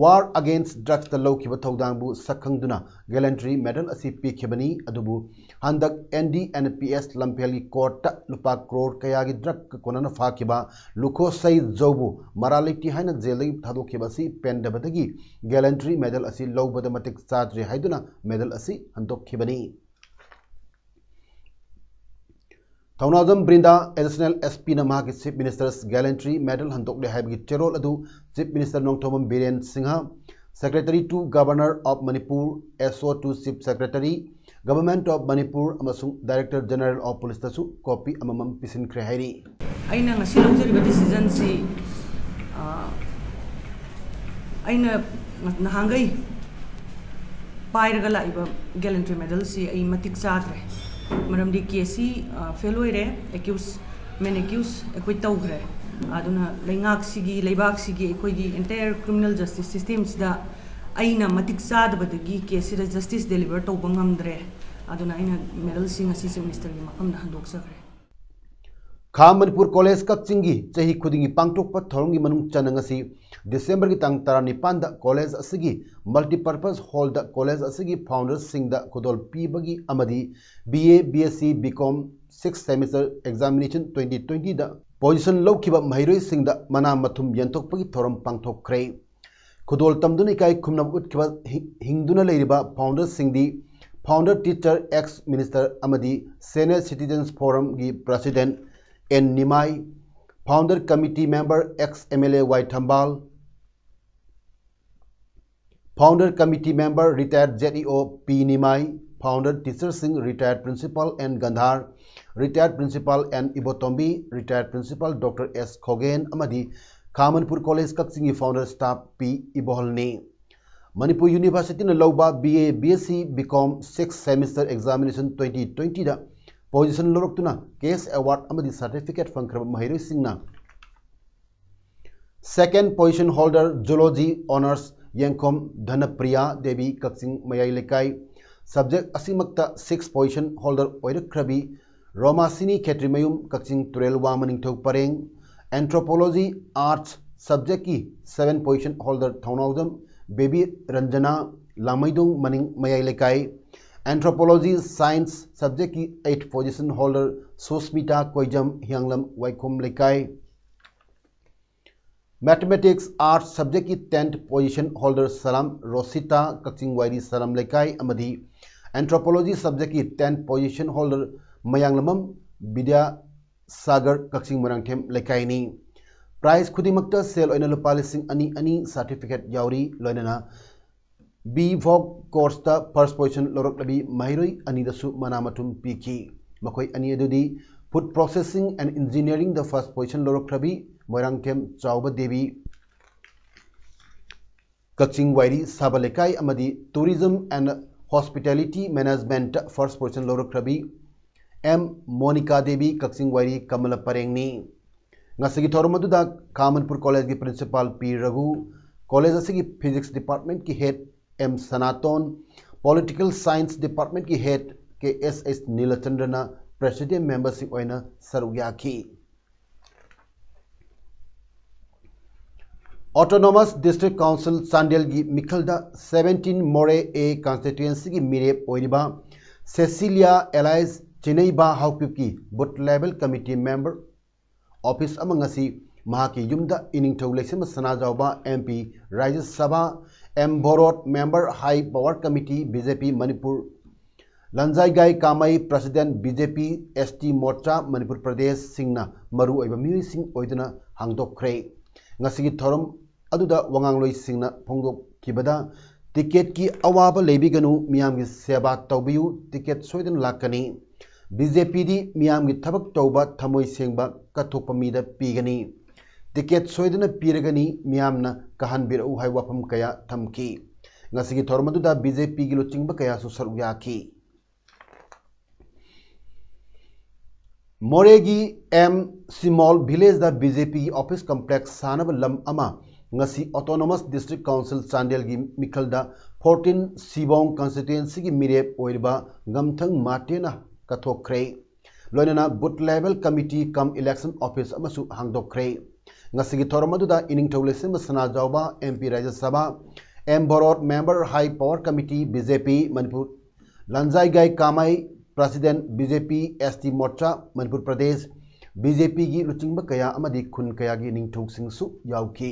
War Against Drugsꯇ ꯂꯧꯈꯤꯕ ꯊꯧꯗꯥꯡꯕꯨ ꯁꯛꯈꯪꯗꯨꯅ Gallantry Medal ꯑꯁꯤ ꯄꯤꯈꯤꯕꯅꯤ꯫ ꯑꯗꯨꯕꯨ ꯍꯟꯗꯛ N D N P S ꯂꯝꯐꯦꯜꯒꯤ courtꯇ ꯂꯨꯄꯥ ꯀ꯭ꯔꯣꯔ ꯀꯌꯥꯒꯤ drug ꯀꯣꯟꯅꯅ ꯐꯥꯈꯤꯕ ꯂꯨꯈꯣꯁꯩ ꯖꯧꯕꯨ ꯃꯔꯥꯜ ꯂꯩꯇꯦ ꯍꯥꯏꯅ jailꯗꯒꯤ ꯊꯥꯗꯣꯛꯈꯤꯕ ꯑꯁꯤ ꯄꯦꯟꯗꯕꯗꯒꯤ Gallantry Medal ꯑꯁꯤ ꯂꯧꯕꯗ ꯃꯇꯤꯛ ꯆꯥꯗ꯭ꯔꯦ ꯍꯥꯏꯗꯨꯅ medal ꯑꯁꯤ ꯍꯟꯗꯣꯛꯈꯤꯕꯅꯤ꯫ ꯊꯧꯅꯥꯖꯝ ꯕ꯭ꯔꯤꯟꯗꯥ Additional S Pꯅ ꯃꯍꯥꯛꯀꯤ Chief Minister's Gallantry Medal ꯍꯟꯗꯣꯛꯂꯦ ꯍꯥꯏꯕꯒꯤ ꯆꯦꯔꯣꯜ ꯑꯗꯨ Chief Minister Nongthombam Biren Singh, Secretary to Governor of Manipur, S O to Chief Secretary, Government of Manipur ꯑꯃꯁꯨꯡ Director General of Policeꯇꯁꯨ copy ꯑꯃꯃꯝ ꯄꯤꯁꯤꯟꯈ꯭ꯔꯦ ꯍꯥꯏꯔꯤ꯫ ꯑꯩꯅ ꯉꯁꯤ ꯂꯧꯖꯔꯤꯕ decisionꯁꯤ, ꯑ, ꯑꯩꯅ ꯅꯍꯥꯟꯈꯩ ꯄꯥꯏꯔꯒ ꯂꯥꯛꯏꯕ Gallantry Medalꯁꯤ ꯑꯩ ꯃꯇꯤꯛ ꯆꯥꯗ꯭ꯔꯦ꯫ ꯃꯔꯝꯗꯤ caseꯁꯤ, ꯑ, fail ꯑꯣꯏꯔꯦ, accused, main accused ꯑꯩꯈꯣꯏ ꯇꯧꯈ꯭ꯔꯦ꯫ ꯑꯗꯨꯅ ꯂꯩꯉꯥꯛꯁꯤꯒꯤ, ꯂꯩꯕꯥꯛꯁꯤꯒꯤ, ꯑꯩꯈꯣꯏꯒꯤ entire criminal justice systemꯁꯤꯗ ꯑꯩꯅ ꯃꯇꯤꯛ ꯆꯥꯗꯕꯗꯒꯤ caseꯁꯤꯗ justice deliver ꯇꯧꯕ ꯉꯝꯗ꯭ꯔꯦ꯫ ꯑꯗꯨꯅ ꯑꯩꯅ medalꯁꯤ ꯉꯁꯤ Chief Ministerꯒꯤ ꯃꯐꯝꯗ ꯍꯟꯗꯣꯛꯆꯈ꯭ꯔꯦ꯫ ꯈꯥ ꯃꯅꯤꯄꯨꯔ College ꯀꯛꯆꯤꯡꯒꯤ ꯆꯍꯤ ꯈꯨꯗꯤꯡꯒꯤ ꯄꯥꯡꯊꯣꯛꯄ ꯊꯧꯔꯝꯒꯤ ꯃꯅꯨꯡ ꯆꯟꯅ ꯉꯁꯤ Decemberꯒꯤ ꯇꯥꯡ ꯇꯔꯥꯅꯤꯄꯥꯟꯗ college ꯑꯁꯤꯒꯤ multipurpose hallꯗ college ꯑꯁꯤꯒꯤ founderꯁꯤꯡꯗ ꯈꯨꯗꯣꯜ ꯄꯤꯕꯒꯤ ꯑꯃꯗꯤ B A, B S C, B Com sixth semester examination twenty twentyꯗ position ꯂꯧꯈꯤꯕ ꯃꯍꯩꯔꯣꯏꯁꯤꯡꯗ ꯃꯅꯥ ꯃꯊꯨꯝ ꯌꯦꯟꯊꯣꯛꯄꯒꯤ ꯊꯧꯔꯝ ꯄꯥꯡꯊꯣꯛꯈ꯭ꯔꯦ꯫ ꯈꯨꯗꯣꯜ ꯇꯝꯗꯨꯅ ꯏꯀꯥꯏ ꯈꯨꯝꯅꯕ ꯎꯠꯈꯤꯕ ꯍꯤꯡ-, ꯍꯤꯡꯗꯨꯅ ꯂꯩꯔꯤꯕ founderꯁꯤꯡꯗꯤ founder teacher, ex minister ꯑꯃꯗꯤ Senior Citizens Forumꯒꯤ president N Nimai, founder committee member ex M L A Y ꯊꯝꯕꯥꯜ, founder committee member retired Z E O P ꯅꯤꯃꯥꯏ, founder teacherꯁꯤꯡ retired principal N ꯒꯟꯙꯥꯔ, retired principal N ꯏꯕꯣꯇꯣꯝꯕꯤ, retired principal Doctor S ꯈꯣꯒꯦꯟ ꯑꯃꯗꯤ ꯈꯥ Manipur College ꯀꯛꯆꯤꯡꯒꯤ founder staff P ꯏꯕꯣꯍꯜꯅꯤ꯫ Manipur Universityꯅ ꯂꯧꯕ B A, B S C, B Com sixth semester examination twenty twentyꯗ position ꯂꯧꯔꯛꯇꯨꯅ cash award ꯑꯃꯗꯤ certificate ꯐꯪꯈ꯭ꯔꯕ ꯃꯍꯩꯔꯣꯏꯁꯤꯡꯅ second position holder Zoology Honours ꯌꯦꯡꯈꯣꯝ ꯙꯅꯄ꯭ꯔꯤꯌꯥ ꯗꯦꯕꯤ ꯀꯛꯆꯤꯡ ꯃꯌꯥꯏ ꯂꯩꯀꯥꯏ, subject ꯑꯁꯤꯃꯛꯇ sixth position holder ꯑꯣꯏꯔꯛꯈ꯭ꯔꯕꯤ ꯔꯣꯃꯥꯁꯤꯅꯤ ꯈꯦꯇ꯭ꯔꯤꯃꯌꯨꯝ ꯀꯛꯆꯤꯡ ꯇꯨꯔꯦꯜ ꯋꯥꯡꯃ ꯅꯤꯡꯊꯧ ꯄꯔꯦꯡ, Anthropology Arts subjectꯀꯤ seven position holder Thounaojam Bebi Ranjana, Langmeidong ꯃꯅꯤꯡ ꯃꯌꯥꯏ ꯂꯩꯀꯥꯏ꯫ Anthropology science subjectꯀꯤ eight position holder Susmita ꯀꯣꯏꯖꯝ, ꯍꯤꯌꯥꯡꯂꯝ ꯋꯥꯏꯈꯣꯝ ꯂꯩꯀꯥꯏ꯫ Mathematics arts subjectꯀꯤ tenth position holder ꯁꯂꯥꯝ ꯔꯣꯁꯤꯇꯥ, ꯀꯛꯆꯤꯡ ꯋꯥꯏꯔꯤ ꯁꯂꯥꯝ ꯂꯩꯀꯥꯏ ꯑꯃꯗꯤ Anthropology subjectꯀꯤ tenth position holder ꯃꯌꯥꯡꯂꯝꯕꯝ ꯕꯤꯗ꯭ꯌꯥ ꯁꯥꯒꯔ, ꯀꯛꯆꯤꯡ ꯃꯣꯏꯔꯥꯡꯊꯦꯝ ꯂꯩꯀꯥꯏꯅꯤ꯫ Prize ꯈꯨꯗꯤꯡꯃꯛꯇ ꯁꯦꯜ ꯑꯣꯏꯅ ꯂꯨꯄꯥ ꯂꯤꯁꯤꯡ ꯑꯅꯤ ꯑꯅꯤ certificate ꯌꯥꯎꯔꯤ꯫ ꯂꯣꯏꯅꯅ B Voc courseꯇ first position ꯂꯧꯔꯛꯂꯕꯤ ꯃꯍꯩꯔꯣꯏ ꯑꯅꯤꯗꯁꯨ ꯃꯅꯥ ꯃꯊꯨꯝ ꯄꯤꯈꯤ꯫ ꯃꯈꯣꯏ ꯑꯅꯤ ꯑꯗꯨꯗꯤ food processing and engineeringꯗ first position ꯂꯧꯔꯛꯈ꯭ꯔꯕꯤ Moirangthem ꯆꯥꯎꯕ ꯗꯦꯕꯤ, ꯀꯛꯆꯤꯡ ꯋꯥꯏꯔꯤ ꯁꯥꯕ ꯂꯩꯀꯥꯏ ꯑꯃꯗꯤ Tourism and Hospitality Managementꯇ first position ꯂꯧꯔꯛꯈ꯭ꯔꯕꯤ M ꯃꯣꯅꯤꯀꯥ ꯗꯦꯕꯤ, ꯀꯛꯆꯤꯡ ꯋꯥꯏꯔꯤ ꯀꯃꯂ ꯄꯔꯦꯡꯅꯤ꯫ ꯉꯁꯤꯒꯤ ꯊꯧꯔꯝ ꯑꯗꯨꯗ ꯈꯥ ꯃꯅꯤꯄꯨꯔ ꯀꯣꯂꯦꯖꯀꯤ principal ꯄꯤ ꯔꯘꯨ, ꯀꯣꯂꯦꯖ ꯑꯁꯤꯒꯤ physics departmentꯀꯤ head M Sanaton, political science departmentꯀꯤ head ꯀꯦ ꯑꯦꯁ ꯑꯦꯁ ꯅꯤꯂꯆꯟꯗ꯭ꯔꯅ president memberꯁꯤꯡ ꯑꯣꯏꯅ ꯁꯔꯨꯛ ꯌꯥꯈꯤ꯫ Autonomous District Council ꯆꯥꯟꯗꯦꯜꯒꯤ ꯃꯤꯈꯜꯗ seventeen ꯃꯣꯔꯦ A constituencyꯒꯤ ꯃꯤꯔꯦꯞ ꯑꯣꯏꯔꯤꯕ ꯁꯦꯁꯤꯂꯤꯌꯥ alias ꯆꯤꯅꯩꯕ ꯍꯥꯎꯀꯤꯞꯀꯤ booth level committee member office ꯑꯃ ꯉꯁꯤ ꯃꯍꯥꯛꯀꯤ ꯌꯨꯝꯗ ꯏꯅꯤꯡꯊꯧ ꯂꯩꯁꯦꯝꯕ ꯁꯅꯥꯖꯥꯎꯕ M P, ꯔꯥꯖ꯭ꯌ ꯁꯚꯥ M ꯚꯣꯔꯣꯠ member, high power committee B J P Manipur, ꯂꯟꯖꯥꯏꯒꯥꯏ ꯀꯥꯃꯩ president B J P S T ꯃꯣꯔꯆꯥ Manipur ꯄ꯭ꯔꯗꯦꯁꯁꯤꯡꯅ ꯃꯔꯨꯑꯣꯏꯕ ꯃꯤꯑꯣꯏꯁꯤꯡ ꯑꯣꯏꯗꯨꯅ ꯍꯥꯡꯗꯣꯛꯈ꯭ꯔꯦ꯫ ꯉꯁꯤꯒꯤ ꯊꯧꯔꯝ ꯑꯗꯨꯗ ꯋꯥꯉꯥꯡꯂꯣꯏꯁꯤꯡꯅ ꯐꯣꯡꯗꯣꯛꯈꯤꯕꯗ, ticketꯀꯤ ꯑꯋꯥꯕ ꯂꯩꯕꯤꯒꯅꯨ, ꯃꯤꯌꯥꯝꯒꯤ ꯁꯦꯕꯥ ꯇꯧꯕꯤꯌꯨ, ticket ꯁꯣꯏꯗꯅ ꯂꯥꯛꯀꯅꯤ꯫ B J Pꯗꯤ ꯃꯤꯌꯥꯝꯒꯤ ꯊꯕꯛ ꯇꯧꯕ ꯊꯃꯣꯏ ꯁꯦꯡꯕ ꯀꯠꯊꯣꯛꯄ ꯃꯤꯗ ꯄꯤꯒꯅꯤ꯫ Ticket ꯁꯣꯏꯗꯅ ꯄꯤꯔꯒꯅꯤ, ꯃꯤꯌꯥꯝꯅ ꯀꯥꯍꯟꯕꯤꯔꯛꯎ ꯍꯥꯏꯕ ꯋꯥꯐꯝ ꯀꯌꯥ ꯊꯝꯈꯤ꯫ ꯉꯁꯤꯒꯤ ꯊꯧꯔꯝ ꯑꯗꯨꯗ B J Pꯒꯤ ꯂꯨꯆꯤꯡꯕ ꯀꯌꯥꯁꯨ ꯁꯔꯨꯛ ꯌꯥꯈꯤ꯫ ꯃꯣꯔꯦꯒꯤ M Simol villageꯗ B J Pꯒꯤ office complex ꯁꯥꯅꯕ ꯂꯝ ꯑꯃ ꯉꯁꯤ Autonomous District Council ꯆꯥꯟꯗꯦꯜꯒꯤ ꯃꯤꯈꯜꯗ fourteen ꯁꯤꯕꯣꯡ constituencyꯒꯤ ꯃꯤꯔꯦꯞ ꯑꯣꯏꯔꯤꯕ ꯒꯝꯊꯪ ꯃꯥꯔꯇꯦꯅ ꯀꯠꯊꯣꯛꯈ꯭ꯔꯦ꯫ ꯂꯣꯏꯅꯅ booth level committee cum election office ꯑꯃꯁꯨ ꯍꯥꯡꯗꯣꯛꯈ꯭ꯔꯦ꯫ ꯉꯁꯤꯒꯤ ꯊꯧꯔꯝ ꯑꯗꯨꯗ ꯏꯅꯤꯡꯊꯧ ꯂꯩꯁꯦꯝꯕ ꯁꯅꯥꯖꯥꯎꯕ, M P ꯔꯥꯖ꯭ꯌ ꯁꯚꯥ, M ꯕꯣꯔꯣꯠ, member High Power Committee, B J P Manipur, ꯂꯟꯖꯥꯏꯒꯥꯏ ꯀꯥꯃꯩ, president, B J P S T Morcha, Manipur Pradesh, B J P ꯒꯤ ꯂꯨꯆꯤꯡꯕ ꯀꯌꯥ ꯑꯃꯗꯤ ꯈꯨꯟ ꯀꯌꯥꯒꯤ ꯅꯤꯡꯊꯧꯁꯤꯡꯁꯨ ꯌꯥꯎꯈꯤ꯫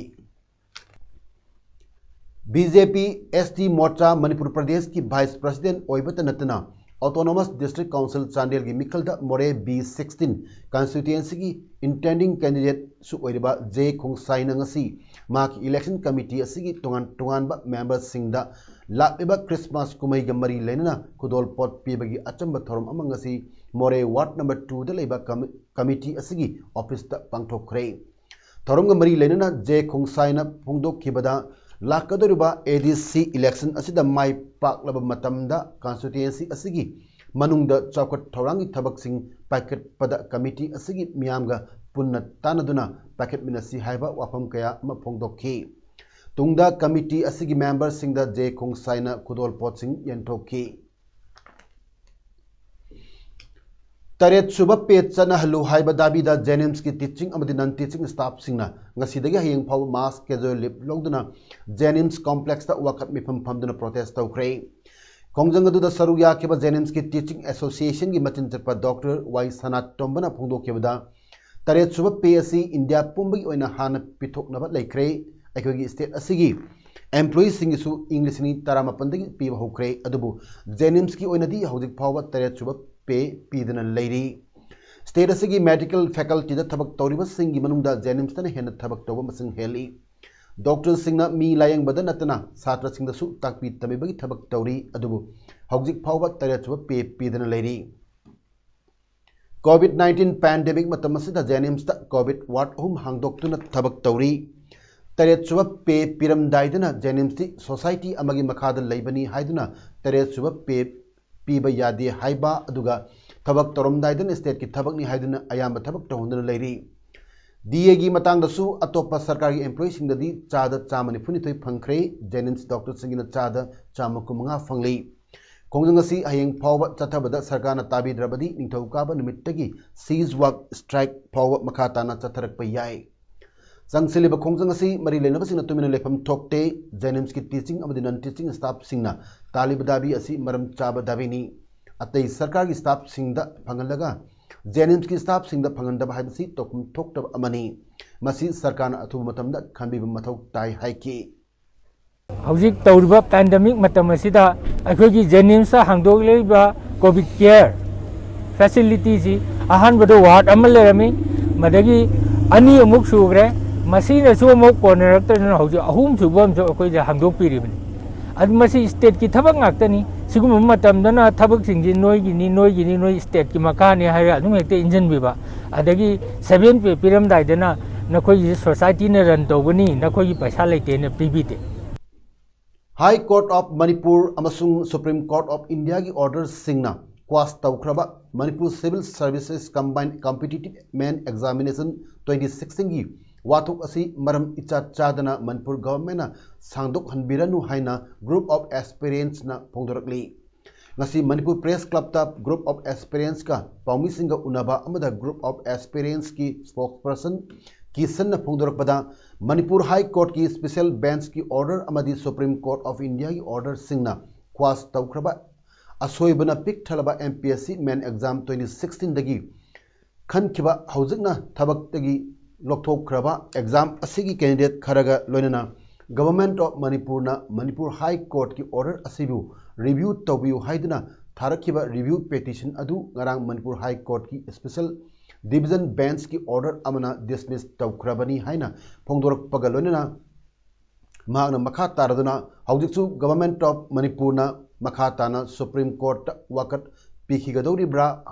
B J P S T Morcha Manipur Pradeshꯀꯤ vice president ꯑꯣꯏꯕꯇ ꯅꯠꯇꯅ, Autonomous District Council ꯆꯥꯟꯗꯦꯜꯒꯤ ꯃꯤꯈꯜꯗ ꯃꯣꯔꯦ B sixteen constituencyꯒꯤ intending candidateꯁꯨ ꯑꯣꯏꯔꯤꯕ J ꯈꯣꯡꯁꯥꯏꯅ ꯉꯁꯤ ꯃꯍꯥꯛꯀꯤ election committee ꯑꯁꯤꯒꯤ ꯇꯣꯉꯥꯟ ꯇꯣꯉꯥꯟꯕ memberꯁꯤꯡꯗ ꯂꯥꯛꯂꯤꯕ Christmas ꯀꯨꯝꯍꯩꯒ ꯃꯔꯤ ꯂꯩꯅꯅ ꯈꯨꯗꯣꯜꯄꯣꯠ ꯄꯤꯕꯒꯤ ꯑꯆꯝꯕ ꯊꯧꯔꯝ ꯑꯃ ꯉꯁꯤ ꯃꯣꯔꯦ ward number twoꯗ ꯂꯩꯕ ꯀꯃꯤ-, committee ꯑꯁꯤꯒꯤ officeꯇ ꯄꯥꯡꯊꯣꯛꯈ꯭ꯔꯦ꯫ ꯊꯧꯔꯝꯒ ꯃꯔꯤ ꯂꯩꯅꯅ J ꯈꯣꯡꯁꯥꯏꯅ ꯐꯣꯡꯗꯣꯛꯈꯤꯕꯗ, ꯂꯥꯛꯀꯗꯧꯔꯤꯕ A D C election ꯑꯁꯤꯗ ꯃꯥꯏ ꯄꯥꯛꯂꯕ ꯃꯇꯝꯗ constituency ꯑꯁꯤꯒꯤ ꯃꯅꯨꯡꯗ ꯆꯥꯎꯈꯠ ꯊꯧꯔꯥꯡꯒꯤ ꯊꯕꯛꯁꯤꯡ ꯄꯥꯏꯈꯠꯄꯗ committee ꯑꯁꯤꯒꯤ ꯃꯤꯌꯥꯝꯒ ꯄꯨꯟꯅ ꯇꯥꯟꯅꯗꯨꯅ ꯄꯥꯏꯈꯠꯃꯤꯟꯅꯁꯤ ꯍꯥꯏꯕ ꯋꯥꯐꯝ ꯀꯌꯥ ꯑꯃ ꯐꯣꯡꯗꯣꯛꯈꯤ꯫ ꯇꯨꯡꯗ committee ꯑꯁꯤꯒꯤ memberꯁꯤꯡꯗ J ꯈꯣꯡꯁꯥꯏꯅ ꯈꯨꯗꯣꯜꯄꯣꯠꯁꯤꯡ ꯌꯦꯟꯊꯣꯛꯈꯤ꯫ ꯇꯔꯦꯠ ꯁꯨꯕ pay ꯆꯠꯅꯍꯜꯂꯨ ꯍꯥꯏꯕ ꯗꯥꯕꯤꯗ JNIMSꯀꯤ teaching ꯑꯃꯗꯤ non teaching staffꯁꯤꯡꯅ ꯉꯁꯤꯗꯒꯤ ꯍꯌꯦꯡ ꯐꯥꯎꯕ mass casual leave ꯂꯧꯗꯨꯅ JNIMS complexꯇ ꯋꯥꯀꯠ ꯃꯤꯐꯝ ꯐꯝꯗꯨꯅ protest ꯇꯧꯈ꯭ꯔꯦ꯫ ꯈꯣꯡꯖꯪ ꯑꯗꯨꯗ ꯁꯔꯨꯛ ꯌꯥꯈꯤꯕ JNIMSꯀꯤ teaching associationꯒꯤ ꯃꯆꯤꯟ ꯆꯠꯄ Doctor Y ꯁꯅꯥꯇꯣꯝꯕꯅ ꯐꯣꯡꯗꯣꯛꯈꯤꯕꯗ, ꯇꯔꯦꯠ ꯁꯨꯕ pay ꯑꯁꯤ ꯏꯟꯗꯤꯌꯥ ꯄꯨꯝꯕꯒꯤ ꯑꯣꯏꯅ ꯍꯥꯟꯅ ꯄꯤꯊꯣꯛꯅꯕ ꯂꯩꯈ꯭ꯔꯦ꯫ ꯑꯩꯈꯣꯏꯒꯤ state ꯑꯁꯤꯒꯤ employeeꯁꯤꯡꯒꯤꯁꯨ ꯏꯪ ꯂꯤꯁꯤꯡ ꯑꯅꯤ ꯇꯔꯥꯃꯥꯄꯟꯗꯒꯤ ꯄꯤꯕ ꯍꯧꯈ꯭ꯔꯦ, ꯑꯗꯨꯕꯨ JNIMSꯀꯤ ꯑꯣꯏꯅꯗꯤ ꯍꯧꯖꯤꯛ ꯐꯥꯎꯕ ꯇꯔꯦꯠ ꯁꯨꯕ pay ꯄꯤꯗꯅ ꯂꯩꯔꯤ꯫ State ꯑꯁꯤꯒꯤ medical facultyꯗ ꯊꯕꯛ ꯇꯧꯔꯤꯕꯁꯤꯡꯒꯤ ꯃꯅꯨꯡꯗ JNIMSꯇꯅ ꯍꯦꯟꯅ ꯊꯕꯛ ꯇꯧꯕ ꯃꯁꯤꯡ ꯍꯦꯜꯂꯤ꯫ Doctorꯁꯤꯡꯅ ꯃꯤ ꯂꯥꯌꯦꯡꯕꯗ ꯅꯠꯇꯅ ꯁꯥꯇ꯭ꯔꯁꯤꯡꯗꯁꯨ ꯇꯥꯛꯄꯤ ꯇꯝꯕꯤꯕꯒꯤ ꯊꯕꯛ ꯇꯧꯔꯤ, ꯑꯗꯨꯕꯨ ꯍꯧꯖꯤꯛ ꯐꯥꯎꯕ ꯇꯔꯦꯠ ꯁꯨꯕ pay ꯄꯤꯗꯅ ꯂꯩꯔꯤ꯫ COVID nineteen pandemic ꯃꯇꯝ ꯑꯁꯤꯗ JNIMSꯇ COVID ward ꯑꯍꯨꯝ ꯍꯥꯡꯗꯣꯛꯇꯨꯅ ꯊꯕꯛ ꯇꯧꯔꯤ꯫ ꯇꯔꯦꯠ ꯁꯨꯕ pay ꯄꯤꯔꯝꯗꯥꯏꯗꯅ JNIMSꯇꯤ society ꯑꯃꯒꯤ ꯃꯈꯥꯗ ꯂꯩꯕꯅꯤ ꯍꯥꯏꯗꯨꯅ ꯇꯔꯦꯠ ꯁꯨꯕ pay ꯄꯤꯕ ꯌꯥꯗꯦ ꯍꯥꯏꯕ, ꯑꯗꯨꯒ ꯊꯕꯛ ꯇꯧꯔꯝꯗꯥꯏꯗꯅ stateꯀꯤ ꯊꯕꯛꯅꯤ ꯍꯥꯏꯗꯨꯅ ꯑꯌꯥꯝꯕ ꯊꯕꯛ ꯇꯧꯍꯟꯗꯨꯅ ꯂꯩꯔꯤ꯫ DAꯒꯤ ꯃꯇꯥꯡꯗꯁꯨ ꯑꯇꯣꯞꯄ ꯁꯔꯀꯥꯔꯒꯤ employeeꯁꯤꯡꯗꯗꯤ ꯆꯥꯗ ꯆꯥꯝꯃ ꯅꯤꯐꯨ ꯅꯤꯊꯣꯏ ꯐꯪꯈ꯭ꯔꯦ꯫ JNIMS doctorꯁꯤꯡꯒꯤꯅ ꯆꯥꯗ ꯆꯥꯝꯃ ꯀꯨꯟꯃꯉꯥ ꯐꯪꯂꯤ꯫ ꯈꯣꯡꯖꯪ ꯑꯁꯤ ꯍꯌꯦꯡ ꯐꯥꯎꯕ ꯆꯠꯊꯕꯗ ꯁꯔꯀꯥꯔꯅ ꯇꯥꯕꯤꯗ꯭ꯔꯕꯗꯤ ꯅꯤꯡꯊꯧꯀꯥꯕ ꯅꯨꯃꯤꯠꯇꯒꯤ cease work strike ꯐꯥꯎꯕ ꯃꯈꯥ ꯇꯥꯅ ꯆꯠꯊꯔꯛꯄ ꯌꯥꯏ꯫ ꯆꯪꯁꯤꯜꯂꯤꯕ ꯈꯣꯡꯖꯪ ꯑꯁꯤ ꯃꯔꯤ ꯂꯩꯅꯕꯁꯤꯡꯅ ꯇꯨꯃꯤꯟꯅ ꯂꯩꯐꯝ ꯊꯣꯛꯇꯦ꯫ ꯖꯦꯅꯤꯝꯁꯀꯤ ꯇꯤꯆꯤꯡ ꯑꯃꯗꯤ ꯅꯟ ꯇꯤꯆꯤꯡ ꯁ꯭ꯇꯥꯐꯁꯤꯡꯅ ꯇꯥꯜꯂꯤꯕ ꯗꯥꯕꯤ ꯑꯁꯤ ꯃꯔꯝ ꯆꯥꯕ ꯗꯥꯕꯤꯅꯤ꯫ ꯑꯇꯩ ꯁꯔꯀꯥꯔꯒꯤ ꯁ꯭ꯇꯥꯐꯁꯤꯡꯗ ꯐꯪꯍꯜꯂꯒ ꯖꯦꯅꯤꯝꯁꯀꯤ ꯁ꯭ꯇꯥꯐꯁꯤꯡꯗ ꯐꯪꯍꯟꯗꯕ ꯍꯥꯏꯕꯁꯤ ꯇꯧꯐꯝ ꯊꯣꯛꯇꯕ ꯑꯃꯅꯤ꯫ ꯃꯁꯤ ꯁꯔꯀꯥꯔꯅ ꯑꯊꯨꯕ ꯃꯇꯝꯗ ꯈꯟꯕꯤꯕ ꯃꯊꯧ ꯇꯥꯏ ꯍꯥꯏꯈꯤ꯫ ꯍꯧꯖꯤꯛ ꯇꯧꯔꯤꯕ ꯄꯦꯟꯗꯦꯃꯤꯛ ꯃꯇꯝ ꯑꯁꯤꯗ ꯑꯩꯈꯣꯏꯒꯤ ꯖꯦꯅꯤꯝꯁꯇ ꯍꯥꯡꯗꯣꯛꯂꯤꯕ ꯀꯣꯚꯤꯗ ꯀꯦꯌꯔ ꯐꯦꯁꯤꯂꯤꯇꯤꯁꯤ ꯑꯍꯥꯟꯕꯗ ꯋꯥꯔꯗ ꯑꯃ ꯂꯩꯔꯝꯃꯤ, ꯃꯗꯒꯤ ꯑꯅꯤ ꯑꯃꯨꯛ ꯁꯨꯈ꯭ꯔꯦ꯫ ꯃꯁꯤꯅꯁꯨ ꯑꯃꯨꯛ ꯀꯣꯟꯅꯔꯛꯇꯗꯅ ꯍꯧꯖꯤꯛ ꯑꯍꯨꯝ ꯁꯨꯕ ꯑꯃꯁꯨ ꯑꯩꯈꯣꯏꯗ ꯍꯥꯡꯗꯣꯛꯄꯤꯔꯤꯕꯅꯤ꯫ ꯑꯗꯨ ꯃꯁꯤ ꯁ꯭ꯇꯦꯠꯀꯤ ꯊꯕꯛ ꯉꯥꯛꯇꯅꯤ꯫ ꯁꯤꯒꯨꯝꯕ ꯃꯇꯝꯗꯅ ꯊꯕꯛꯁꯤꯡꯁꯤ ꯅꯣꯏꯒꯤꯅꯤ, ꯅꯣꯏꯒꯤꯅꯤ, ꯅꯣꯏ ꯁ꯭ꯇꯦꯠꯀꯤ ꯃꯈꯥꯅꯤ ꯍꯥꯏꯔꯒ ꯑꯗꯨꯝ ꯍꯦꯛꯇ ꯏꯟꯁꯤꯟꯕꯤꯕ꯫ ꯑꯗꯒꯤ ꯁꯚꯦꯟ ꯄꯦ ꯄꯤꯔꯝꯗꯥꯏꯗꯅ ꯅꯈꯣꯏꯒꯤ ꯁꯣꯁꯥꯏꯇꯤꯅ ꯔꯟ ꯇꯧꯒꯅꯤ, ꯅꯈꯣꯏꯒꯤ ꯄꯩꯁꯥ ꯂꯩꯇꯦꯅ ꯄꯤꯕꯤꯗꯦ꯫ High Court of Manipur ꯑꯃꯁꯨꯡ Supreme Court of Indiaꯒꯤ orderꯁꯤꯡꯅ quash ꯇꯧꯈ꯭ꯔꯕ Manipur Civil Services Combined Competitive Men Examination twenty sixteenꯒꯤ ꯋꯥꯊꯣꯛ ꯑꯁꯤ ꯃꯔꯝ ꯏꯆꯥ ꯆꯥꯗꯅ ꯃꯅꯤꯄꯨꯔ ꯒꯚꯔꯟꯃꯦꯟꯅ ꯁꯥꯡꯗꯣꯛꯍꯟꯕꯤꯔꯅꯨ ꯍꯥꯏꯅ Group of Aspirantsꯅ ꯐꯣꯡꯗꯣꯔꯛꯂꯤ꯫ ꯉꯁꯤ ꯃꯅꯤꯄꯨꯔ ꯄ꯭ꯔꯦꯁ ꯀ꯭ꯂꯕꯇ Group of Aspirantsꯀ ꯄꯥꯎꯃꯤꯁꯤꯡꯒ ꯎꯅꯕ ꯑꯃꯗ Group of Aspirantsꯀꯤ spokesperson ꯀꯤꯁꯟꯅ ꯐꯣꯡꯗꯣꯔꯛꯄꯗ, Manipur high ꯀꯣꯔꯠꯀꯤ special benchꯀꯤ order ꯑꯃꯗꯤ Supreme Court of Indiaꯒꯤ orderꯁꯤꯡꯅ quash ꯇꯧꯈ꯭ꯔꯕ ꯑꯁꯣꯏꯕꯅ ꯄꯤꯛ ꯊꯜꯂꯕ M P S C Men Exam twenty sixteenꯗꯒꯤ ꯈꯟꯈꯤꯕ ꯍꯧꯖꯤꯛꯅ ꯊꯕꯛꯇꯒꯤ ꯂꯧꯊꯣꯛꯈ꯭ꯔꯕ exam ꯑꯁꯤꯒꯤ candidate ꯈꯔꯒ ꯂꯣꯏꯅꯅ Government of ꯃꯅꯤꯄꯨꯔꯅ ꯃꯅꯤꯄꯨꯔ ꯍꯥꯏ ꯀꯣꯔꯠꯀꯤ order ꯑꯁꯤꯕꯨ review ꯇꯧꯕꯤꯌꯨ ꯍꯥꯏꯗꯨꯅ ꯊꯥꯔꯛꯈꯤꯕ review petition ꯑꯗꯨ ꯉꯔꯥꯡ ꯃꯅꯤꯄꯨꯔ ꯍꯥꯏ ꯀꯣꯔꯠꯀꯤ special division benchꯀꯤ order ꯑꯃꯅ dismiss ꯇꯧꯈ꯭ꯔꯕꯅꯤ ꯍꯥꯏꯅ ꯐꯣꯡꯗꯣꯔꯛꯄꯒ ꯂꯣꯏꯅꯅ ꯃꯍꯥꯛꯅ ꯃꯈꯥ ꯇꯥꯔꯗꯨꯅ ꯍꯧꯖꯤꯛꯁꯨ Government of ꯃꯅꯤꯄꯨꯔꯅ ꯃꯈꯥ ꯇꯥꯅ Supreme Courtꯇ ꯋꯥꯀꯠ ꯄꯤꯈꯤꯒꯗꯧꯔꯤꯕ꯭ꯔꯥ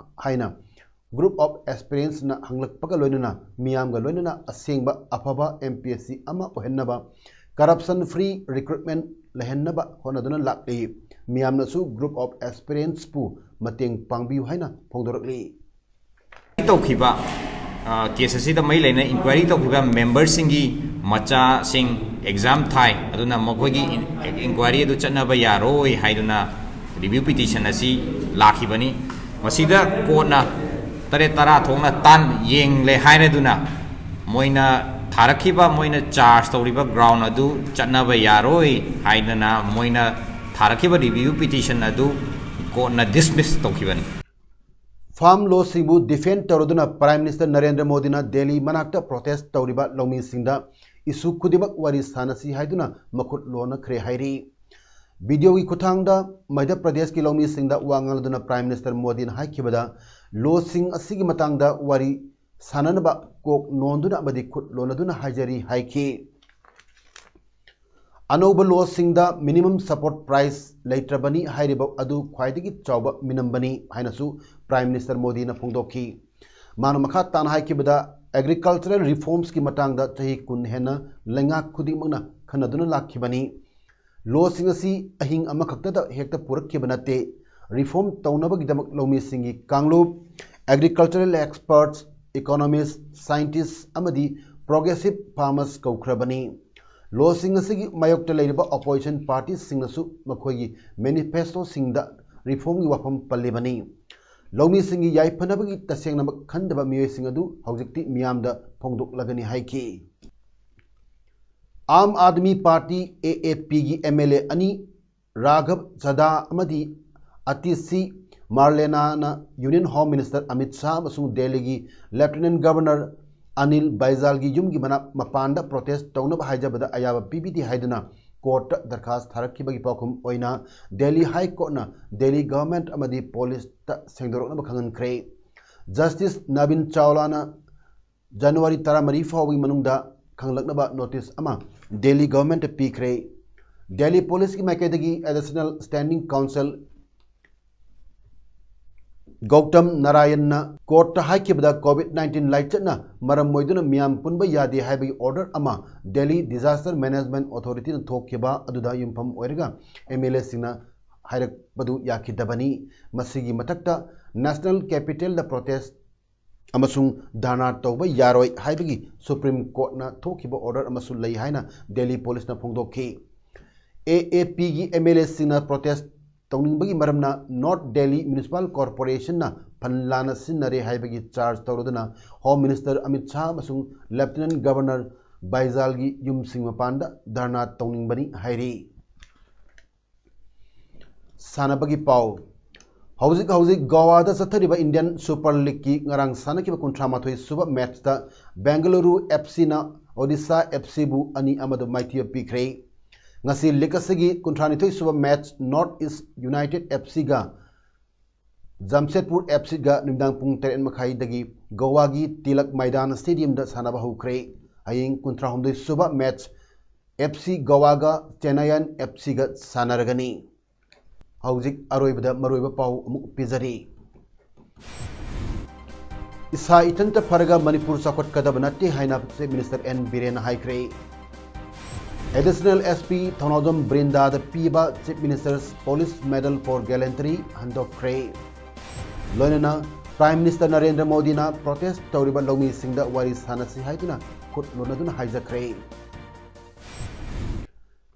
ꯍꯥꯏꯅ Group of Aspirantsꯅ ꯍꯪꯂꯛꯄꯒ ꯂꯣꯏꯅꯅ ꯃꯤꯌꯥꯝꯒ ꯂꯣꯏꯅꯅ ꯑꯁꯦꯡꯕ ꯑꯐꯕ M P S C ꯑꯃ ꯑꯣꯏꯍꯟꯅꯕ, corruption free recruitment ꯂꯩꯍꯟꯅꯕ ꯍꯣꯠꯅꯗꯨꯅ ꯂꯥꯛꯂꯤ꯫ ꯃꯤꯌꯥꯝꯅꯁꯨ Group of Aspirantsꯄꯨ ꯃꯇꯦꯡ ꯄꯥꯡꯕꯤꯌꯨ ꯍꯥꯏꯅ ꯐꯣꯡꯗꯣꯔꯛꯂꯤ꯫ ꯇꯧꯈꯤꯕ ꯀꯦꯁ ꯑꯁꯤꯗ ꯃꯔꯤ ꯂꯩꯅ ꯏꯟꯀ꯭ꯋꯥꯏꯔꯤ ꯇꯧꯈꯤꯕ ꯃꯦꯝꯕꯔꯁꯤꯡꯒꯤ ꯃꯆꯥꯁꯤꯡ ꯑꯦꯛꯖꯥꯝ ꯊꯥꯏ꯫ ꯑꯗꯨꯅ ꯃꯈꯣꯏꯒꯤ ꯏꯟꯀ꯭ꯋꯥꯏꯔꯤ ꯑꯗꯨ ꯆꯠꯅꯕ ꯌꯥꯔꯣꯏ ꯍꯥꯏꯗꯨꯅ ꯔꯤꯚ꯭ꯌꯨ ꯄꯤꯇꯤꯁꯟ ꯑꯁꯤ ꯂꯥꯛꯈꯤꯕꯅꯤ꯫ ꯃꯁꯤꯗ ꯀꯣꯔꯠꯅ ꯇꯔꯦꯠ ꯇꯔꯥ ꯊꯣꯛꯅ ꯇꯥꯟ ꯌꯦꯡꯂꯦ ꯍꯥꯏꯔꯗꯨꯅ ꯃꯣꯏꯅ ꯊꯥꯔꯛꯈꯤꯕ ꯃꯣꯏꯅ ꯆꯥꯔꯖ ꯇꯧꯔꯤꯕ ꯒ꯭ꯔꯥꯎꯟ ꯑꯗꯨ ꯆꯠꯅꯕ ꯌꯥꯔꯣꯏ ꯍꯥꯏꯗꯅ ꯃꯣꯏꯅ ꯊꯥꯔꯛꯈꯤꯕ ꯔꯤꯚ꯭ꯌꯨ ꯄꯤꯇꯤꯁꯟ ꯑꯗꯨ ꯀꯣꯔꯠꯅ ꯗꯤꯁꯃꯤꯁ ꯇꯧꯈꯤꯕꯅꯤ꯫ ꯐꯥꯔꯝ ꯂꯣꯁꯤꯡꯕꯨ ꯗꯤꯐꯦꯟ ꯇꯧꯔꯗꯨꯅ ꯄ꯭ꯔꯥꯏꯝ ꯃꯤꯅꯤꯁꯇꯔ ꯅꯔꯦꯟꯗ꯭ꯔ ꯃꯣꯗꯤꯅ ꯗꯦꯜꯂꯤ ꯃꯅꯥꯛꯇ ꯄ꯭ꯔꯣꯇꯦꯁ ꯇꯧꯔꯤꯕ ꯂꯧꯃꯤꯁꯤꯡꯗ ꯏꯁꯨ ꯈꯨꯗꯤꯡꯃꯛ ꯋꯥꯔꯤ ꯁꯥꯟꯅꯁꯤ ꯍꯥꯏꯗꯨꯅ ꯃꯈꯨꯠ ꯂꯣꯟꯅꯈ꯭ꯔꯦ ꯍꯥꯏꯔꯤ꯫ ꯚꯤꯗꯤꯑꯣꯒꯤ ꯈꯨꯠꯊꯥꯡꯗ ꯃꯙ꯭ꯌ ꯄ꯭ꯔꯗꯦꯁꯀꯤ ꯂꯧꯃꯤꯁꯤꯡꯗ ꯋꯥ ꯉꯥꯡꯂꯗꯨꯅ ꯄ꯭ꯔꯥꯏꯝ ꯃꯤꯅꯤꯁꯇꯔ ꯃꯣꯗꯤꯅ ꯍꯥꯏꯈꯤꯕꯗ, ꯂꯣꯁꯤꯡ ꯑꯁꯤꯒꯤ ꯃꯇꯥꯡꯗ ꯋꯥꯔꯤ ꯁꯥꯟꯅꯅꯕ ꯀꯣꯛ ꯅꯣꯟꯗꯨꯅ ꯑꯃꯗꯤ ꯈꯨꯠ ꯂꯣꯟꯅꯗꯨꯅ ꯍꯥꯏꯖꯔꯤ ꯍꯥꯏꯈꯤ꯫ ꯑꯅꯧꯕ ꯂꯣꯁꯤꯡꯗ ꯃꯤꯅꯤꯃꯝ ꯁꯄꯣꯔꯠ ꯄ꯭ꯔꯥꯏꯁ ꯂꯩꯇ꯭ꯔꯕꯅꯤ ꯍꯥꯏꯔꯤꯕ ꯑꯗꯨ ꯈ꯭ꯋꯥꯏꯗꯒꯤ ꯆꯥꯎꯕ ꯃꯤꯅꯝꯕꯅꯤ ꯍꯥꯏꯅꯁꯨ ꯄ꯭ꯔꯥꯏꯝ ꯃꯤꯅꯤꯁꯇꯔ ꯃꯣꯗꯤꯅ ꯐꯣꯡꯗꯣꯛꯈꯤ꯫ ꯃꯥꯅ ꯃꯈꯥ ꯇꯥꯅ ꯍꯥꯏꯈꯤꯕꯗ, ꯑꯦꯒ꯭ꯔꯤꯀꯜꯆꯔꯦꯜ ꯔꯤꯐꯣꯔꯝꯁꯀꯤ ꯃꯇꯥꯡꯗ ꯆꯍꯤ ꯀꯨꯟ ꯍꯦꯟꯅ ꯂꯩꯉꯥꯛ ꯈꯨꯗꯤꯡꯃꯛꯅ ꯈꯟꯅꯗꯨꯅ ꯂꯥꯛꯈꯤꯕꯅꯤ꯫ ꯂꯣꯁꯤꯡ ꯑꯁꯤ ꯑꯍꯤꯡ ꯑꯃꯈꯛꯇꯗ ꯍꯦꯛꯇ ꯄꯨꯔꯛꯈꯤꯕ ꯅꯠꯇꯦ꯫ ꯔꯤꯐꯣꯔꯝ ꯇꯧꯅꯕꯒꯤꯗꯃꯛ ꯂꯧꯃꯤꯁꯤꯡꯒꯤ ꯀꯥꯡꯂꯨꯞ, ꯑꯦꯒ꯭ꯔꯤꯀꯜꯆꯔꯦꯜ ꯑꯦꯛꯁꯄꯔꯠꯁ, ꯏꯀꯣꯅꯣꯃꯤꯁ, ꯁꯥꯏꯟꯇꯤꯁ ꯑꯃꯗꯤ ꯄ꯭ꯔꯣꯒ꯭ꯔꯦꯁꯤꯞ ꯐꯥꯔꯃꯔꯁ ꯀꯧꯈ꯭ꯔꯕꯅꯤ꯫ ꯂꯣꯁꯤꯡ ꯑꯁꯤꯒꯤ ꯃꯥꯌꯣꯛꯇ ꯂꯩꯔꯤꯕ ꯑꯣꯄꯣꯖꯤꯁꯟ ꯄꯥꯔꯇꯤꯁꯤꯡꯅꯁꯨ ꯃꯈꯣꯏꯒꯤ ꯃꯦꯅꯤꯐꯦꯁꯇꯣꯁꯤꯡꯗ ꯔꯤꯐꯣꯔꯝꯒꯤ ꯋꯥꯐꯝ ꯄꯜꯂꯤꯕꯅꯤ꯫ ꯂꯧꯃꯤꯁꯤꯡꯒꯤ ꯌꯥꯏꯐꯅꯕꯒꯤ ꯇꯁꯦꯡꯅꯃꯛ ꯈꯟꯗꯕ ꯃꯤꯑꯣꯏꯁꯤꯡ ꯑꯗꯨ ꯍꯧꯖꯤꯛꯇꯤ ꯃꯤꯌꯥꯝꯗ ꯐꯣꯡꯗꯣꯛꯂꯒꯅꯤ ꯍꯥꯏꯈꯤ꯫ ꯑꯥꯝ ꯑꯥꯗꯃꯤ ꯄꯥꯔꯇꯤ, ꯑꯦ ꯑꯦ ꯄꯤꯒꯤ ꯑꯦꯝ ꯑꯦꯜ ꯑꯦ ꯑꯅꯤ, ꯔꯥꯘꯕ ꯆꯙꯥ ꯑꯃꯗꯤ ꯑꯇꯤꯁꯤ ꯃꯥꯔꯂꯦꯅꯥꯅ union home minister Amit Shah ꯑꯃꯁꯨꯡ ꯗꯦꯜꯂꯤꯒꯤ ꯂꯦꯐꯇꯤꯅꯦꯟꯠ ꯒꯚꯔꯅꯔ ꯑꯅꯤꯜ ꯕꯥꯏꯖꯥꯜꯒꯤ ꯌꯨꯝꯒꯤ ꯃꯅꯥꯛ ꯃꯄꯥꯟꯗ ꯄ꯭ꯔꯣꯇꯦꯁ ꯇꯧꯅꯕ ꯍꯥꯏꯖꯕꯗ ꯑꯌꯥꯕ ꯄꯤꯕꯤꯗꯦ ꯍꯥꯏꯗꯨꯅ ꯀꯣꯔꯠꯇ ꯗꯔꯈꯥꯁ ꯊꯥꯔꯛꯈꯤꯕꯒꯤ ꯄꯥꯎꯈꯨꯝ ꯑꯣꯏꯅ ꯗꯦꯜꯂꯤ ꯍꯥꯏ ꯀꯣꯔꯠꯅ ꯗꯦꯜꯂꯤ ꯒꯚꯔꯟꯃꯦꯟꯠ ꯑꯃꯗꯤ ꯄꯨꯂꯤꯁꯇ ꯁꯦꯡꯗꯣꯔꯛꯅꯕ ꯈꯪꯍꯟꯈ꯭ꯔꯦ꯫ ꯖꯁꯇꯤꯁ ꯅꯕꯤꯟ ꯆꯥꯎꯂꯥꯅ ꯖꯅꯋꯥꯔꯤ ꯇꯔꯥꯃꯔꯤ ꯐꯥꯎꯕꯒꯤ ꯃꯅꯨꯡꯗ ꯈꯪꯂꯛꯅꯕ ꯅꯣꯇꯤꯁ ꯑꯃ ꯗꯦꯜꯂꯤ ꯒꯚꯔꯟꯃꯦꯟꯠꯇ ꯄꯤꯈ꯭ꯔꯦ꯫ ꯗꯦꯜꯂꯤ ꯄꯨꯂꯤꯁꯀꯤ ꯃꯥꯏꯀꯩꯗꯒꯤ ꯑꯦꯗꯤꯁꯅꯦꯜ ꯁ꯭ꯇꯦꯟꯗꯤꯡ ꯀꯥꯎꯟꯁꯤꯜ ꯒꯧꯇꯝ ꯅꯥꯔꯥꯌꯟꯅ ꯀꯣꯔꯠꯇ ꯍꯥꯏꯈꯤꯕꯗ, ꯀꯣꯚꯤꯗ ꯅꯥꯏꯟꯇꯤꯟ ꯂꯥꯏꯆꯠꯅ ꯃꯔꯝ ꯑꯣꯏꯗꯨꯅ ꯃꯤꯌꯥꯝ ꯄꯨꯟꯕ ꯌꯥꯗꯦ ꯍꯥꯏꯕꯒꯤ ꯑꯣꯔꯗꯔ ꯑꯃ ꯗꯦꯜꯂꯤ ꯗꯤꯖꯥꯁꯇꯔ ꯃꯦꯅꯦꯖꯃꯦꯟꯠ ꯑꯣꯊꯣꯔꯤꯇꯤꯅ ꯊꯣꯛꯈꯤꯕ ꯑꯗꯨꯗ ꯌꯨꯝꯐꯝ ꯑꯣꯏꯔꯒ ꯑꯦꯝ ꯑꯦꯜ ꯑꯦꯁꯤꯡꯅ ꯍꯥꯏꯔꯛꯄꯗꯨ ꯌꯥꯈꯤꯗꯕꯅꯤ꯫ ꯃꯁꯤꯒꯤ ꯃꯊꯛꯇ ꯅꯦꯁꯅꯦꯜ ꯀꯦꯄꯤꯇꯦꯜꯗ ꯄ꯭ꯔꯣꯇꯦꯁ ꯑꯃꯁꯨꯡ ꯙꯔꯅꯥ ꯇꯧꯕ ꯌꯥꯔꯣꯏ ꯍꯥꯏꯕꯒꯤ ꯁꯨꯄ꯭ꯔꯤꯝ ꯀꯣꯔꯠꯅ ꯊꯣꯛꯈꯤꯕ ꯑꯣꯔꯗꯔ ꯑꯃꯁꯨ ꯂꯩ ꯍꯥꯏꯅ ꯗꯦꯜꯂꯤ ꯄꯨꯂꯤꯁꯅ ꯐꯣꯡꯗꯣꯛꯈꯤ꯫ ꯑꯦ ꯑꯦ ꯄꯤꯒꯤ ꯑꯦꯝ ꯑꯦꯜ ꯑꯦꯁꯤꯡꯅ ꯄ꯭ꯔꯣꯇꯦꯁ ꯇꯧꯅꯤꯡꯕꯒꯤ ꯃꯔꯝꯅ ꯅꯣꯔꯠ ꯗꯦꯜꯂꯤ ꯃ꯭ꯌꯨꯅꯤꯁꯤꯄꯥꯜ ꯀꯣꯔꯄꯣꯔꯦꯁꯟꯅ ꯐꯟ ꯂꯥꯟꯅ ꯁꯤꯖꯤꯟꯅꯔꯦ ꯍꯥꯏꯕꯒꯤ ꯆꯥꯔꯖ ꯇꯧꯔꯗꯨꯅ ꯍꯣꯝ ꯃꯤꯅꯤꯁꯇꯔ ꯑꯃꯤꯠ ꯁꯥꯍ ꯑꯃꯁꯨꯡ ꯂꯦꯐꯇꯤꯅꯦꯟꯠ ꯒꯕꯔꯅꯔ ꯕꯥꯏꯖꯥꯜꯒꯤ ꯌꯨꯝꯁꯤꯡ ꯃꯄꯥꯟꯗ ꯙꯔꯅꯥ ꯇꯧꯅꯤꯡꯕꯅꯤ ꯍꯥꯏꯔꯤ꯫ ꯁꯥꯟꯅꯕꯒꯤ ꯄꯥꯎ꯫ ꯍꯧꯖꯤꯛ ꯍꯧꯖꯤꯛ ꯒꯣꯋꯥꯗ ꯆꯠꯊꯔꯤꯕ ꯏꯟꯗꯤꯌꯟ ꯁꯨꯄꯔ ꯂꯤꯒꯀꯤ ꯉꯔꯥꯡ ꯁꯥꯟꯅꯈꯤꯕ ꯀꯨꯟꯊ꯭ꯔꯥ ꯃꯥꯊꯣꯏ ꯁꯨꯕ ꯃꯦꯠꯆꯇ ꯕꯦꯡꯒꯂꯨꯔꯨ ꯑꯦꯐ ꯁꯤꯅ ꯑꯣꯗꯤꯁꯥ ꯑꯦꯐ ꯁꯤꯕꯨ ꯑꯅꯤ ꯑꯃꯗ ꯃꯥꯏꯊꯤꯕ ꯄꯤꯈ꯭ꯔꯦ꯫ ꯉꯁꯤ ꯂꯤꯒ ꯑꯁꯤꯒꯤ ꯀꯨꯟꯊ꯭ꯔꯥ ꯅꯤꯊꯣꯏ ꯁꯨꯕ match north east United F ꯁꯤꯒ ꯖꯥꯝꯁꯦꯗꯄꯨꯔ ꯑꯦꯐ ꯁꯤꯒ ꯅꯨꯃꯤꯗꯥꯡ ꯄꯨꯡ ꯇꯔꯦꯠ ꯃꯈꯥꯏꯗꯒꯤ ꯒꯣꯋꯥꯒꯤ ꯇꯤꯂꯛ ꯃꯩꯗꯥꯟ ꯁ꯭ꯇꯦꯗꯤꯌꯝꯗ ꯁꯥꯟꯅꯕ ꯍꯧꯈ꯭ꯔꯦ꯫ ꯍꯌꯦꯡ ꯀꯨꯟꯊ꯭ꯔꯥ ꯍꯨꯝꯗꯣꯏ ꯁꯨꯕ ꯃꯦꯠꯆ ꯑꯦꯐ ꯁꯤ ꯒꯣꯋꯥꯒ ꯆꯦꯟꯅꯥꯌꯟ ꯑꯦꯐ ꯁꯤꯒ ꯁꯥꯟꯅꯔꯒꯅꯤ꯫ ꯍꯧꯖꯤꯛ ꯑꯔꯣꯏꯕꯗ ꯃꯔꯨꯑꯣꯏꯕ ꯄꯥꯎ ꯑꯃꯨꯛ ꯄꯤꯖꯔꯤ꯫ ꯏꯁꯥ ꯏꯊꯟꯇ ꯐꯔꯒ ꯃꯅꯤꯄꯨꯔ ꯆꯥꯎꯈꯠꯀꯗꯕ ꯅꯠꯇꯦ ꯍꯥꯏꯅ ꯆꯤꯐ ꯃꯤꯅꯤꯁꯇꯔ ꯑꯦꯟ ꯕꯤꯔꯦꯟꯅ ꯍꯥꯏꯈ꯭ꯔꯦ꯫ ꯑꯦꯗꯤꯁꯅꯦꯜ ꯑꯦꯁ ꯄꯤ ꯊꯧꯅꯥꯎꯖꯝ ꯕ꯭ꯔꯤꯟꯗꯥꯗ ꯄꯤꯕ chief minister's police medal for gallantry ꯍꯟꯗꯣꯛꯈ꯭ꯔꯦ꯫ ꯂꯣꯏꯅꯅ ꯄ꯭ꯔꯥꯏꯝ ꯃꯤꯅꯤꯁꯇꯔ ꯅꯔꯦꯟꯗ꯭ꯔ ꯃꯣꯗꯤꯅ ꯄ꯭ꯔꯣꯇꯦꯁ ꯇꯧꯔꯤꯕ ꯂꯧꯃꯤꯁꯤꯡꯗ ꯋꯥꯔꯤ ꯁꯥꯟꯅꯁꯤ ꯍꯥꯏꯗꯨꯅ ꯈꯨꯠ ꯂꯣꯟꯅꯗꯨꯅ ꯍꯥꯏꯖꯈ꯭ꯔꯦ꯫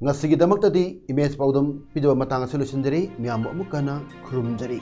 ꯉꯁꯤꯒꯤꯗꯃꯛꯇꯗꯤ ꯏꯃꯦꯖ ꯄꯥꯎꯗꯝ ꯄꯤꯖꯕ ꯃꯇꯥꯡ ꯑꯁꯤ ꯂꯣꯏꯁꯤꯟꯖꯔꯤ꯫ ꯃꯤꯌꯥꯝꯕꯨ ꯑꯃꯨꯛ ꯍꯟꯅ ꯈꯨꯔꯨꯝꯖꯔꯤ꯫